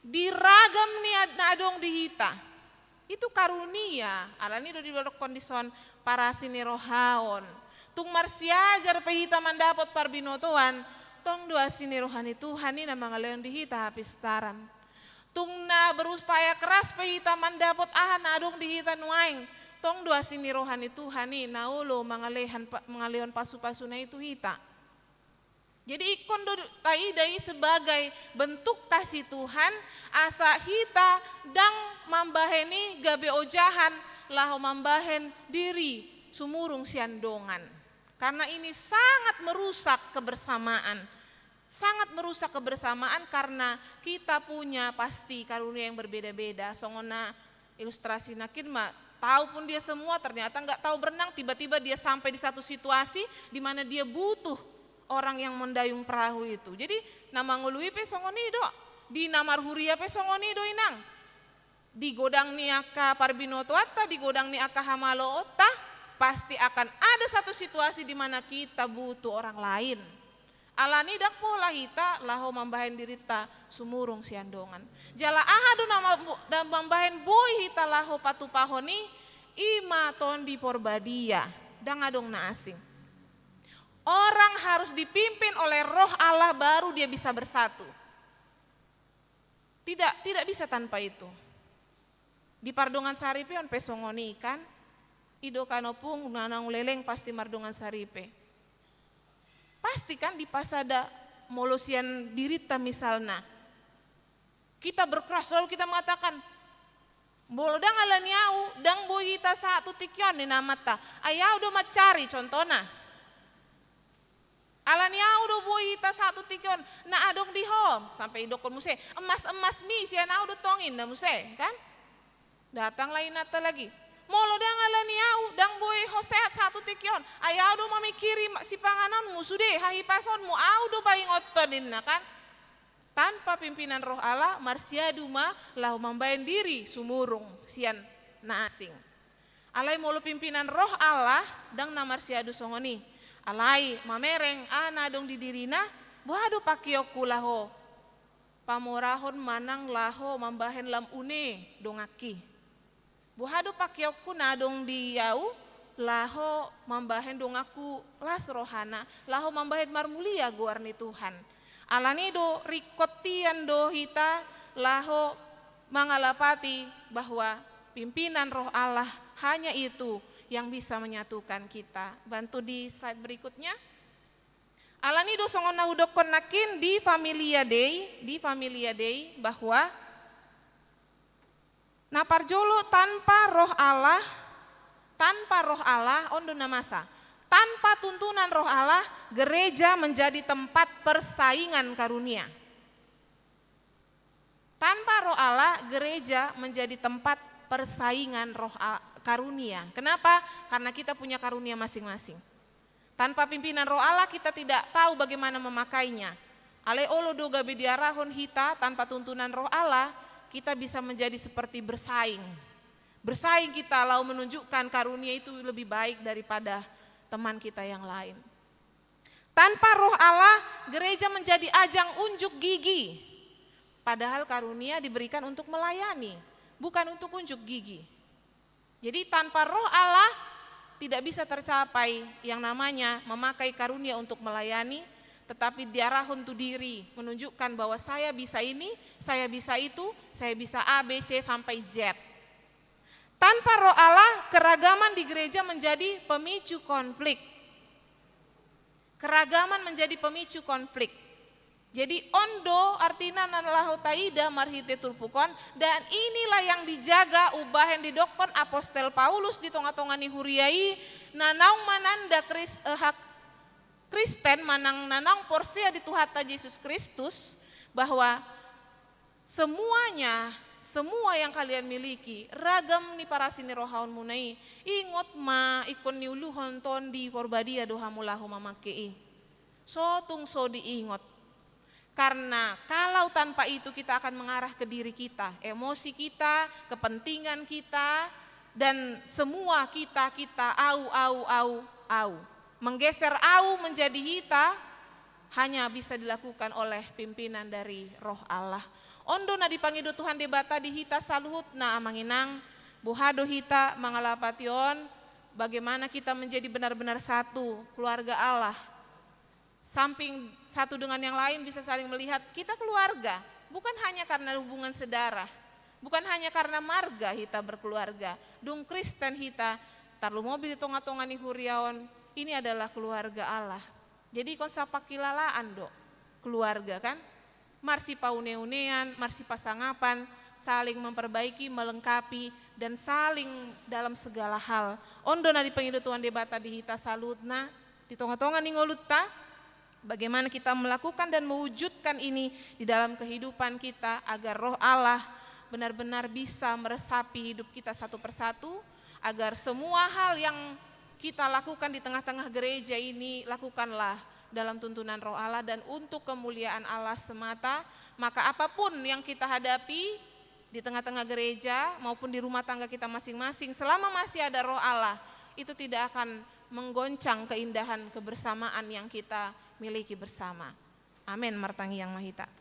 di ragam ni ad-, na adong di hita, itu karunia. Alani do didokkon dison parasi ni roha on. Tung marsiajar pe hita mandapot parbinotoan, tong do asi ni roha ni Tuhan i na mangalehon di hita hapistaran. Tung na berupaya keras pe hita mandapot aha na adong di hita nuaeng, tong do asi ni roha ni Tuhan i na olo mangalehan pa-, mangalehon pasu-pasuna i tu hita. Jadi ingkon do taida i sebagai bentuk kasih Tuhan, asa hita ndang mambahen i gabe ojahan laho mambahen diri sumurung sian dongan. Karena ini sangat merusak kebersamaan. Sangat merusak kebersamaan karena kita punya pasti karunia yang berbeda-beda. Songon na ilustrasi nangkin ma, tahu pun dia semua, ternyata nggak tahu berenang, tiba-tiba dia sampai di satu situasi di mana dia butuh orang yang mendayung perahu itu. Jadi, na mangolu i pe songon i do, di na marhuria pe songon i do, Inang. Di godang ni angka parbinotoanta, di godang ni angka hamaloonta, pasti akan ada satu situasi di mana kita butuh orang lain. Alani ndang pola hita laho mambahen dirinta sumurung sian dongan. Jala aha do na mam-, na mambahen boi hita laho patupahon i, i ma Tondi Porbadia, ndang adong na asing. Orang harus dipimpin oleh Roh Allah baru dia bisa bersatu. Tidak, tidak bisa tanpa itu. Di pardongan saripeon pe songon i kan, i do kan ompung na naung leleng pasti mardongan saripe. Pasti kan dipasada molo sian dirinta misalna. Kita berkeras lalu kita mengatakan, "Molo ndang alani ahu, ndang boi hita sahat tu tingki on," ninna amanta. "Ai ahu do mansari," contohna. "Alani ahu do boi hita sahat tu tingki on, na adong di ho," sampe idokkon muse, "Emas-emasmi sian ahu do tong," ninna muse, kan? Datanglah inanta lagi. "Molo ndang alani ahu, ndang boi ho sehat sahat tu tingki on. Ai ahu do mamingkiri ma-, sipanganonmu sude, hahipasonmu, ahu do paingothon," ninna, kan? Tanpa pimpinan Roh Allah, marsiadu ma laho mambahen diri sumurung sian na asing. Alai molo pimpinan Roh Allah, ndang na marsiadu songon i. Alai mamereng aha na adong di dirina, boha do pangkeonku laho pamorahon manang laho mambahen lam une donganki? Boha do pangkeonku na adong di ahu laho mambahen donganku las rohana, laho mambahen marmulia goar ni Tuhan? Alani do ringkot hian do hita laho mangalapati bahwa pimpinan Roh Allah hanya itu yang bisa menyatukan kita. Bantu di slide berikutnya. Alani do songon na hudokkon nangkin di Familia Dei, di Familia Dei bahwa na parjolo tanpa Roh Allah, tanpa Roh Allah, on do na masa. Tanpa tuntunan Roh Allah, gereja menjadi tempat persaingan karunia. Tanpa Roh Allah, gereja menjadi tempat persaingan roh a-, karunia. Kenapa? Karena kita punya karunia masing-masing. Tanpa pimpinan Roh Allah, kita tidak tahu bagaimana memakainya. Alai olo do gabe diarahon hita tanpa tuntunan Roh Allah, kita bisa menjadi seperti bersaing. Bersaing kita lalu menunjukkan karunia itu lebih baik daripada teman kita yang lain. Tanpa Roh Allah, gereja menjadi ajang unjuk gigi. Padahal karunia diberikan untuk melayani, bukan untuk unjuk gigi. Jadi tanpa Roh Allah tidak bisa tercapai yang namanya memakai karunia untuk melayani, tetapi diarahon tu diri, menunjukkan bahwa saya bisa ini, saya bisa itu, saya bisa A, B, C sampai Z. Tanpa Roh Allah, keragaman di gereja menjadi pemicu konflik. Keragaman menjadi pemicu konflik. Jadi on do artina na laho taida marhite turpuk on, dan inilah yang dijaga umbahen didokkon apostel Paulus di tonga-tonga ni huria i, na naung mananda Kris-, eh, hak Kristen manang na naung porsea di Tuhanta Jesus Kristus, bahwa semuanya, semua yang kalian miliki, ragam ni parasi ni rohaonmuna i, ingot ma ingkon niuluhon Tondi Porbadia do hamu laho mamangke i. So tung so diingot. Karena kalau tanpa itu kita akan mengarah ke diri kita, emosi kita, kepentingan kita, dan semua kita, kita, au, au, au, au. Menggeser au menjadi hita hanya bisa dilakukan oleh pimpinan dari Roh Allah. On do na dipangido Tuhan Debata di hita saluhutna, Amang Inang, boha do hita mangalapati on, bagaimana kita menjadi benar-benar satu, keluarga Allah. Samping satu dengan yang lain bisa saling melihat, kita keluarga. Bukan hanya karena hubungan sedarah, bukan hanya karena marga hita berkeluarga. Dung Kristen hita, tarlumobi di tonga-tonga ni huria on, ini adalah keluarga Allah. Jadi ingkon sapangkilalaan do keluarga kan, marsipaune-unean, marsipasangapan, saling memperbaiki, melengkapi, dan saling dalam segala hal. On do na dipangido Tuhan Debata di hita saluhutna di tonga-tonga ni ngolunta, bagaimana kita melakukan dan mewujudkan ini di dalam kehidupan kita, agar Roh Allah benar-benar bisa meresapi hidup kita satu persatu, agar semua hal yang kita lakukan di tengah-tengah gereja ini, lakukanlah dalam tuntunan Roh Allah dan untuk kemuliaan Allah semata. Maka apapun yang kita hadapi di tengah-tengah gereja maupun di rumah tangga kita masing-masing, selama masih ada Roh Allah, itu tidak akan menggoncang keindahan kebersamaan yang kita miliki bersama. Amin. Martangiang ma hita.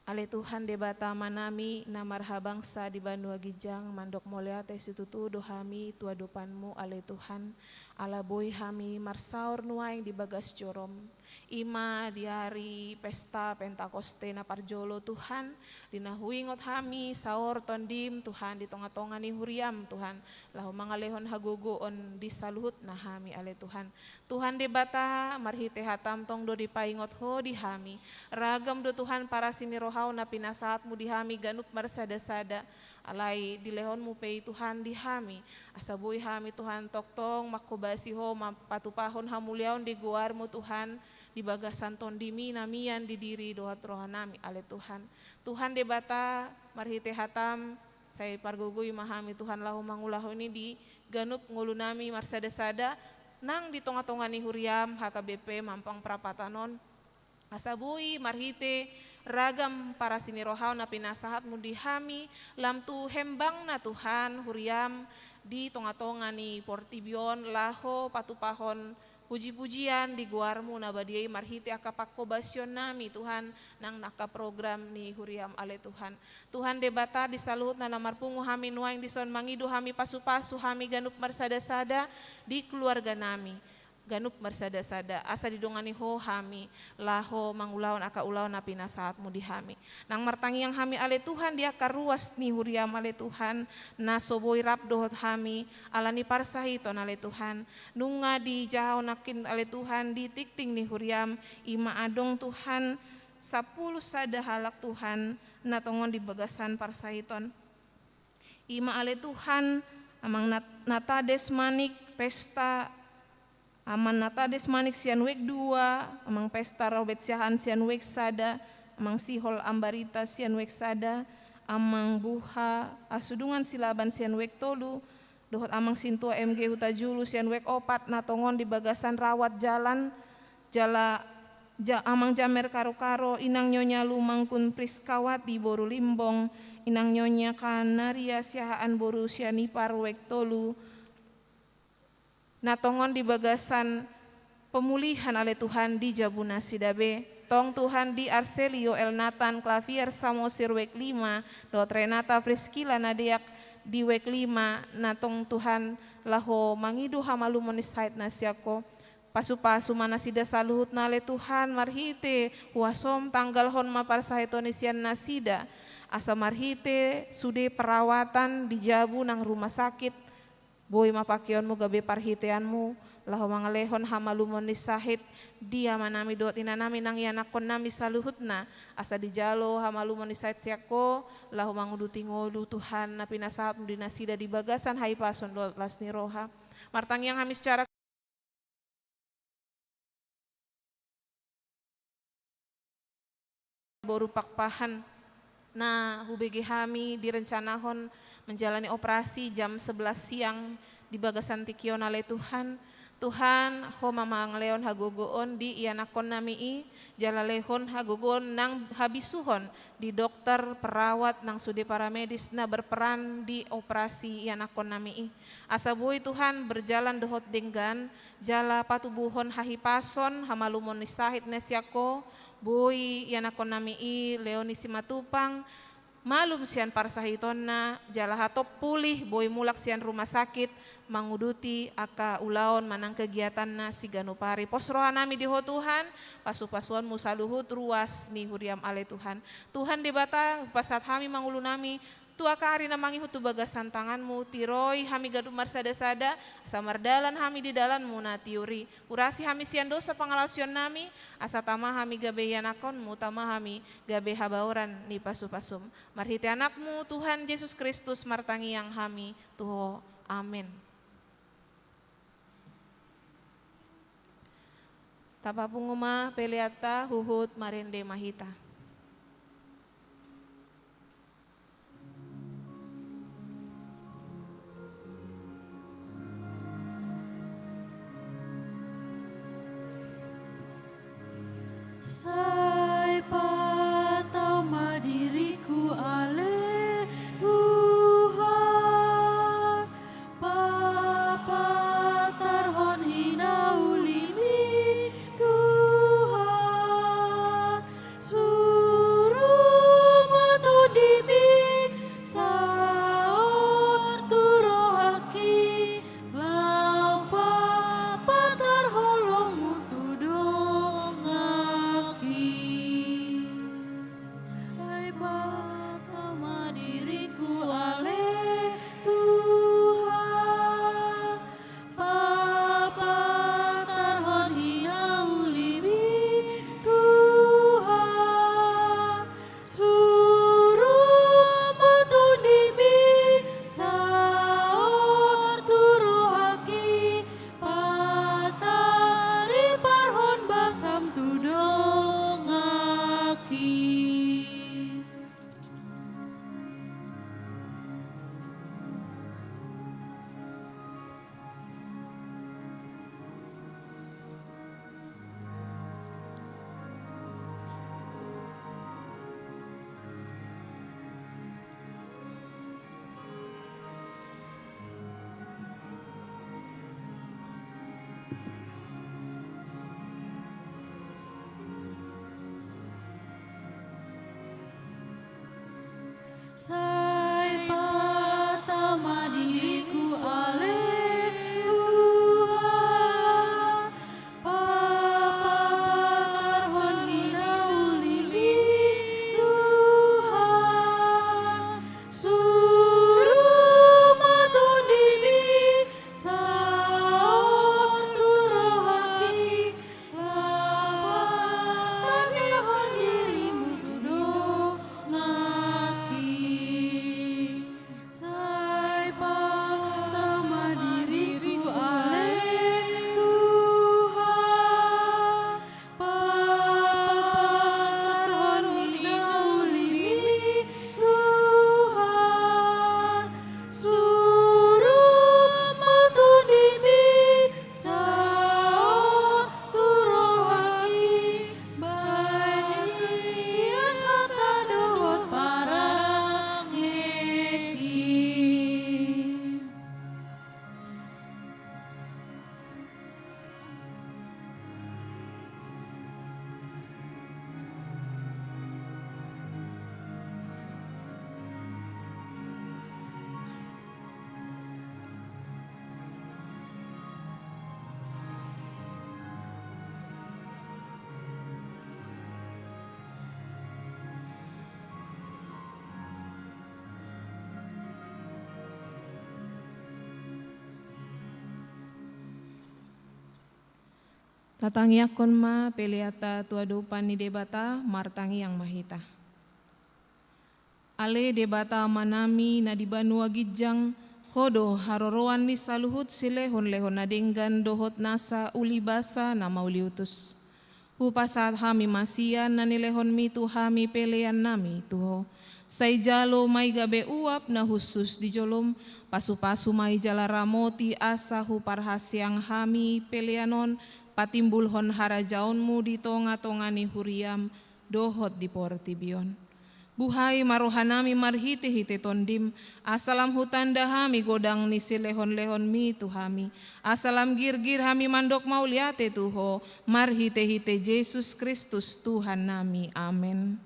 Ale Tuhan Debata Amanami na marhabangsa di banua ginjang, mandok mauliate situtu do hami tu adopanMu, ale Tuhan, ala boi hami marsaor nuaeng di bagas joroM. I ma di ari pesta Pentakoste na parjolo, Tuhan, di na huingot hami saor TondiM, Tuhan, di tonga-tonga ni huriaM, Tuhan, laho mangalehon hagogoon di saluhutna hami, ale Tuhan. Tuhan Debata, marhite hataM tong do dipaingot Ho di hami. Ragam do, Tuhan, parasi ni rohaM na pinasahatMu di hami ganup marsada-sada. Alai dilehonMu pe i, Tuhan, di hami, asa boi hami, Tuhan, tongtong manghobasi Ho, mampatupahon hamuliaon di goarMu, Tuhan, di bagasan TondiMi na mian di diri dohot rohanami, ale Tuhan. Tuhan Debata, marhite hataM, sai pargogoi ma hami, Tuhan, laho mangulahon i di ganup ngolunami marsada-sada, nang di tonga-tonga ni huriaM H K B P Mampang Prapatan on. Asa boi marhite ragam parasi ni rohaM na pinasahatMu di hami, lam tu hembangna, Tuhan, huriaM di tonga-tonga ni portibi on, laho patupahon puji-pujian di goarMu na badia i marhite angka panghobasionnami, Tuhan, nang angka program ni huriaM, ale Tuhan. Tuhan Debata, di saluhutna na marpungu hami nuaeng dison, mangido hami, pasu-pasu hami ganup marsada-sada di keluarganami ganup marsada-sada, asa didongani Ho hami laho mangulahon angka ulaon na pinasahatMu di hami. Nang martangiang hami, ale Tuhan, di angka ruas ni huriaM, ale Tuhan, na so boi rap dohot hami ala ni parsahiton, ale Tuhan. Nunga dijahahon nangkin, ale Tuhan, di tingting ni huriaM, i ma adong, Tuhan, sampulu sada halak, Tuhan, na tongon di bagasan parsahiton. I ma, ale Tuhan, Amang Nat-, Natades Manik, pesta Amang Natades Manik sian wijk dua, Amang Pesta Robert Siahaan sian wijk sada, Amang Sihol Ambarita sian wijk sada, Amang Buha Asudungan Silaban sian wijk tolu, dohot Amang Sintua M G Hutajulu sian Wek Opat, na tongon di bagasan rawat jalan, jala ja-, Amang Jamer Karokaro, Inang Nyonya Lumangkun Priskawati boru Limbong, Inang Nyonya Kanaria Siahaan boru Sianipar Wek Tolu, na tongon di bagasan pemulihan ale Tuhan di jabu nasida be. Tong Tuhan di Arselio Elnatan Klavier Samosir Wek Lima, dohot Renata Priskila na deak di Wek Lima, na tong Tuhan laho mangido hamalumon ni sahit na sian Ho. Pasupasu ma nasida saluhutna ale Tuhan, marhite huasoM tanggalhon ma parsahiton i sian nasida, asa marhite sude perawatan di jabu nang rumah sakit, boi ma pakeonMu gabe parhiteanMu, laho mangalehon hamalumon ni sahit di amanami dohot inanami nang ianakkonnami saluhutna, asa dijalo hamalumon ni sahit sian Ho, laho manguduti ngolu Tuhan na pinasahatMu di nasida di bagasan hahipason dohot las ni roha. Martangiang hami secara boru Pakpahan, na hubege hami direncanahon menjalani operasi jam sebelas siang di bagasan tingki on ale Tuhan. Tuhan, Ho ma mangalehon hagogoon di ianakkonnami i, jala lehon hagogoon nang habisuhon di dokter, perawat, nang sude paramedis na berperan di operasi ianakkonnami i. Asa boi Tuhan berjalan dohot denggan, jala patubuhon hahipason, hamalumon ni sahit na sian Ho, boi ianakkonnami i Leoni Simatupang malum sian parsahitonna, jala hatop pulih, boi mulak sian rumah sakit, manguduti angka ulaon manang kegiatanna siganup ari. Pos rohanami di Ho Tuhan, pasupasuonMu saluhut ruas ni huriaM ale Tuhan. Tuhan Debata, hupasahat hami ma ngolunami tu angka ari na mangihut tu bagasan tanganMu, tiroi hami ganup marsadasada, asa mardalan hami di dalanMu na tiur i. Urasi hami sian dosa pangalaosionnami, asa tama hami gabe ianakkonMu, tama hami gabe habaoran ni pasupasuM. Marhite AnakMu Tuhan Jesus Kristus martangiang hami tu Ho. Amen. Tapapungu ma peleanta, huhut marende ma hita. Sai patau ma diringku ale Tuhan, papatarhon hinauli-Mi Tuhan, suru ma Tondi-Mi saor tu rohangki, laho papatar holong-Mu tu donganki. Sai patau ma diringku ale Tuhan, papatarhon hinauli-Mi Tuhan, suru ma Tondi-Mi saor tu rohangki, patariparhon basam tu donganki. Sai patau ma diringku ale Tuhan, papatarhon hinauli-Mi Tuhan, suru ma Tondi-Mi saor tu rohangki, laho patarniahon diri-Mu tu donganki. Tatangiangkon ma peleanta tu adopan ni Debata. Martangiang ma hita. Ale Debata Amanami na di banua ginjang, Ho do haroroan ni saluhut silehonlehon na denggan dohot nasa ulibasa na mauliutus. Hupasahat hami ma sian na nilehonMi tu hami peleannami tu Ho. Sai jalo ma i gabe uap na hushus di joloM, pasupasu ma i jala ramoti asa huparhaseang hami pelean on, patimbulhon harajaonMu di tongatonga ni huriaM dohot di portibi on. Buhai ma rohanami marhitehite TondiM, asa lam hutanda hami godang ni silehonlehonMi tu hami, asa lam girgir hami mandok mauliate tu Ho, marhitehite Jesus Kristus Tuhannami. Amen.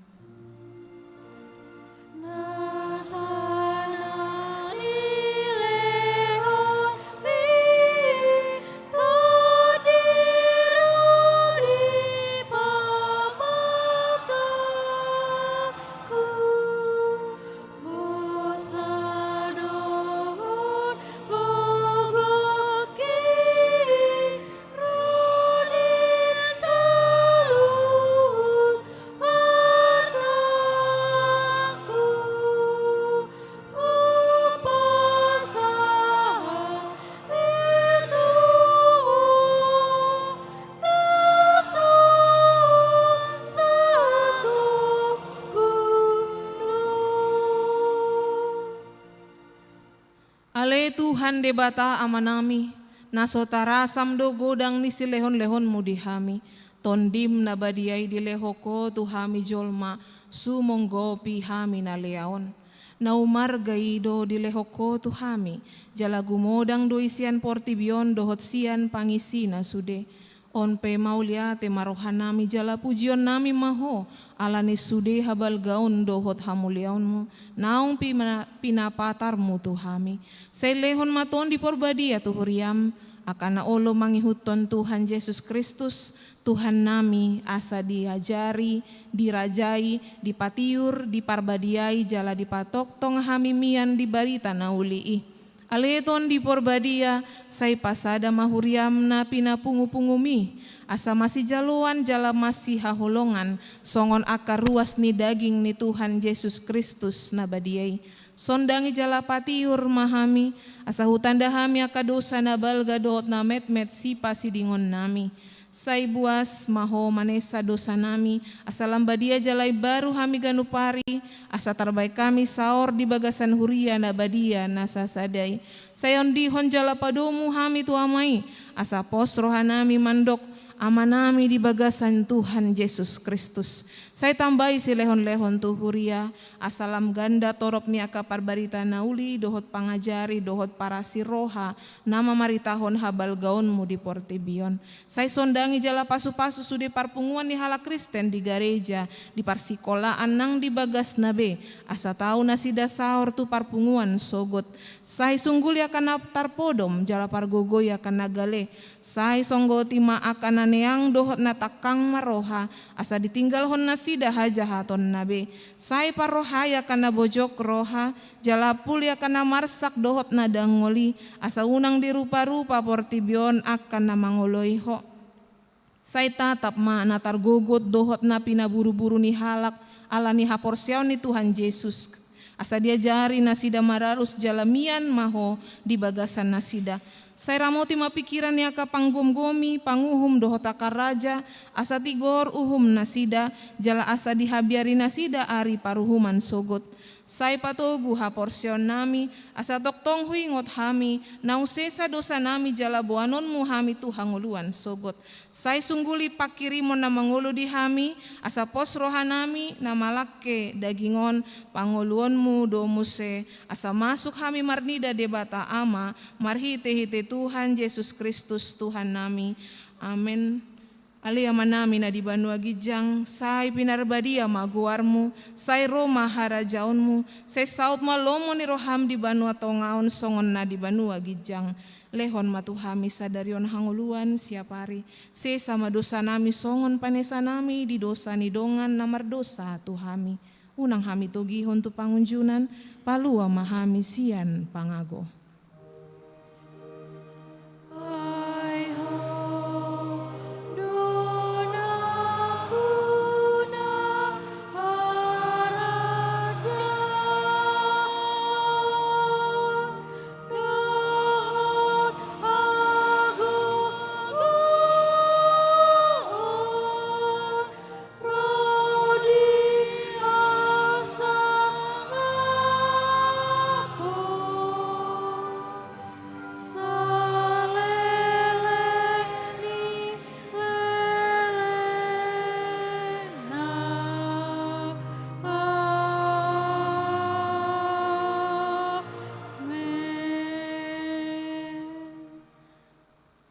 Ale Tuhan Debata Amanami, na so tarasam do godang ni silehonlehonMu di hami, TondiM na badia i dilehon Ho tu hami jolma, sumonggopi hami na lea on. Na umarga i do dilehon Ho tu hami, jala gumodang do i sian portibi on dohot sian pangisina sude. On pe mauliate ma rohanami jala pujionnami ma Ho, ala ni sude habalgaon dohot hamuliaonMu, naung pima-, pinapatarMu tu hami. Sai lehon ma Tondi Porbadia tu huriaM, angka na olo mangihuthon Tuhan Jesus Kristus, Tuhannami, asa diajari, dirajai, dipatiur, diparbadiai, jala dipatongtong hami mian di barita na uli i. Ale Tondi Porbadia, sai pasada ma huriaM na pinapungupungumi, asa masijaloan jala masihaholongan, songon angka ruas ni daging ni Tuhan Jesus Kristus na badia i. Sondangi jala patiur ma hami, asa hutanda hami angka dosa na balga dohot na metmet sipasidingonnami. Sai buas ma Ho manesa dosanami, asa lam badia jala imbaru hami ganup ari, asa tarbaen hami saor di bagasan huria na badia na sasada i. Sai ondihon jala padomu hami tu Ama i, asa pos rohanami mandok, Amanami di bagasan Tuhan Jesus Kristus. Sai tambai silehonlehon tu huria, asa lam ganda torop ni angka parbarita na uli dohot pangajari dohot parasi roha na mamaritahon habalgaonMu di portibi on. Sai sondangi jala pasupasu sude parpunguan ni halak Kristen di gareja, di parsikolaan nang di bagasna be, asa tau nasida saor tu parpunguan sogot. Sai sungguli angka na tarpodom jala pargogoi angka na gale. Sai songgoti ma angka na neang dohot na tangkang marroha, asa ditinggalhon nasida hajahatonna be. Sai parrohai angka na bojok roha, jala puli angka na marsak dohot na dangol i, asa unang diruparupa portibi on angka na mangoloi Ho. Sai tatap ma na targogot dohot na pinaburuburu ni halak ala ni haporseaon ni Tuhan Jesus, asa diajari nasida maralus jala mian ma Ho di bagasan nasida. Sai ramoti ma pingkiran ni angka panggomgomi, panguhum dohot angka raja, asa tigor uhum nasida, jala asa dihabiari nasida ari paruhuman sogot. Sai patogu haporseaonnami, asa tongtong huingot hami, naung sesa dosanami jala boanonmu hami tu hangoluan sogot. Sai sungguli pangkirimon na mangolu di hami, asa pos rohanami na malangke daging on, pangoluonmu do muse, asa masuk hami marnida Debata Ama, marhitehite Tuhan Jesus Kristus Tuhannami. Amen. Ale Amanami na di banua ginjang, sai pinarbadia ma goarmu, sai ro ma harajaonmu, sai saut ma lomo ni roham di banua tonga on songon na di banua ginjang. Lehon ma tu hami sadari on hangoluan siapari. Sesa ma dosanami songon panesanami di dosa ni dongan na mardosa tu hami. Unang hami togihon tu pangunjunan, palua ma hami sian pangago.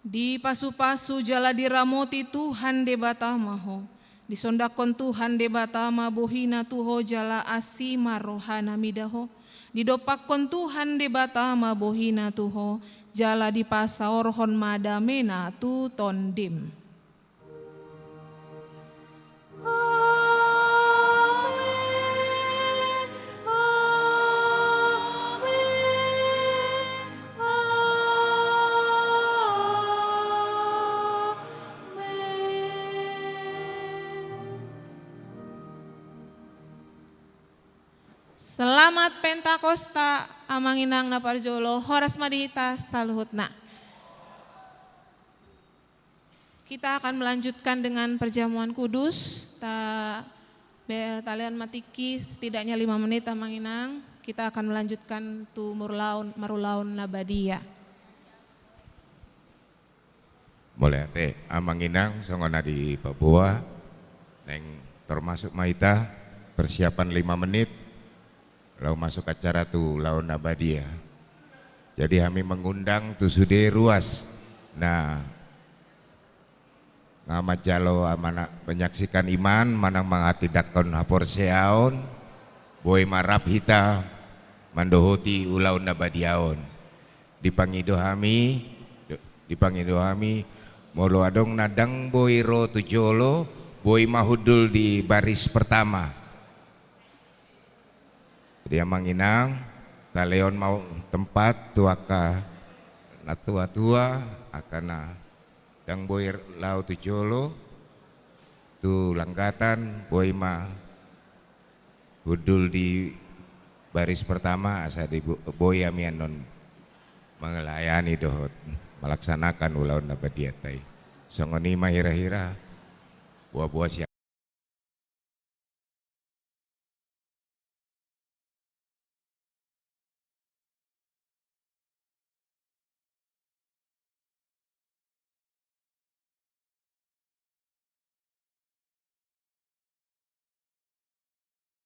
Dipasupasu jala diramoti Tuhan Debata ma ho. Disondangkon Tuhan Debata ma bohina tu ho jala asi ma rohana mida ho. Didompakkon Tuhan Debata ma bohina tu ho jala dipasaorhon ma damena tu tondim. Amen. Amen. Amen. Selamat Pentakosta, amang inang na parjolo, horas ma di hita saluhutna. Kita akan melanjutkan dengan perjamuan kudus. Ta, be, talehon ma tingki setidaknya lima menit, amang inang. Kita akan melanjutkan tu marulaon, marulaon na badia. Mauliate, amang inang, songon na dipaboa, naeng tor masuk ma hita, persiapan lima menit. Laho masuk acara tu ulaon na badia. Jadi hami mengundang tu sude ruas na nga manjalo amana menyaksikan iman manang mangatindanghon haporseaon, boi ma rap hita mandohoti ulaon na badia on. Dipangido hami, dipangido hami, molo adong na ndang boi ro tu jolo, boi ma hundul di baris pertama. Jadi amang inang, talehon ma tempat tu angka na tua-tua, angka na ndang boi laho tu jolo, tu langgatan, boi ma hundul di baris pertama, asa di bo-, boi hami annon melayani dohot melaksanakan ulaon na badia ta i. Songon i ma hira-hira, boa-boa si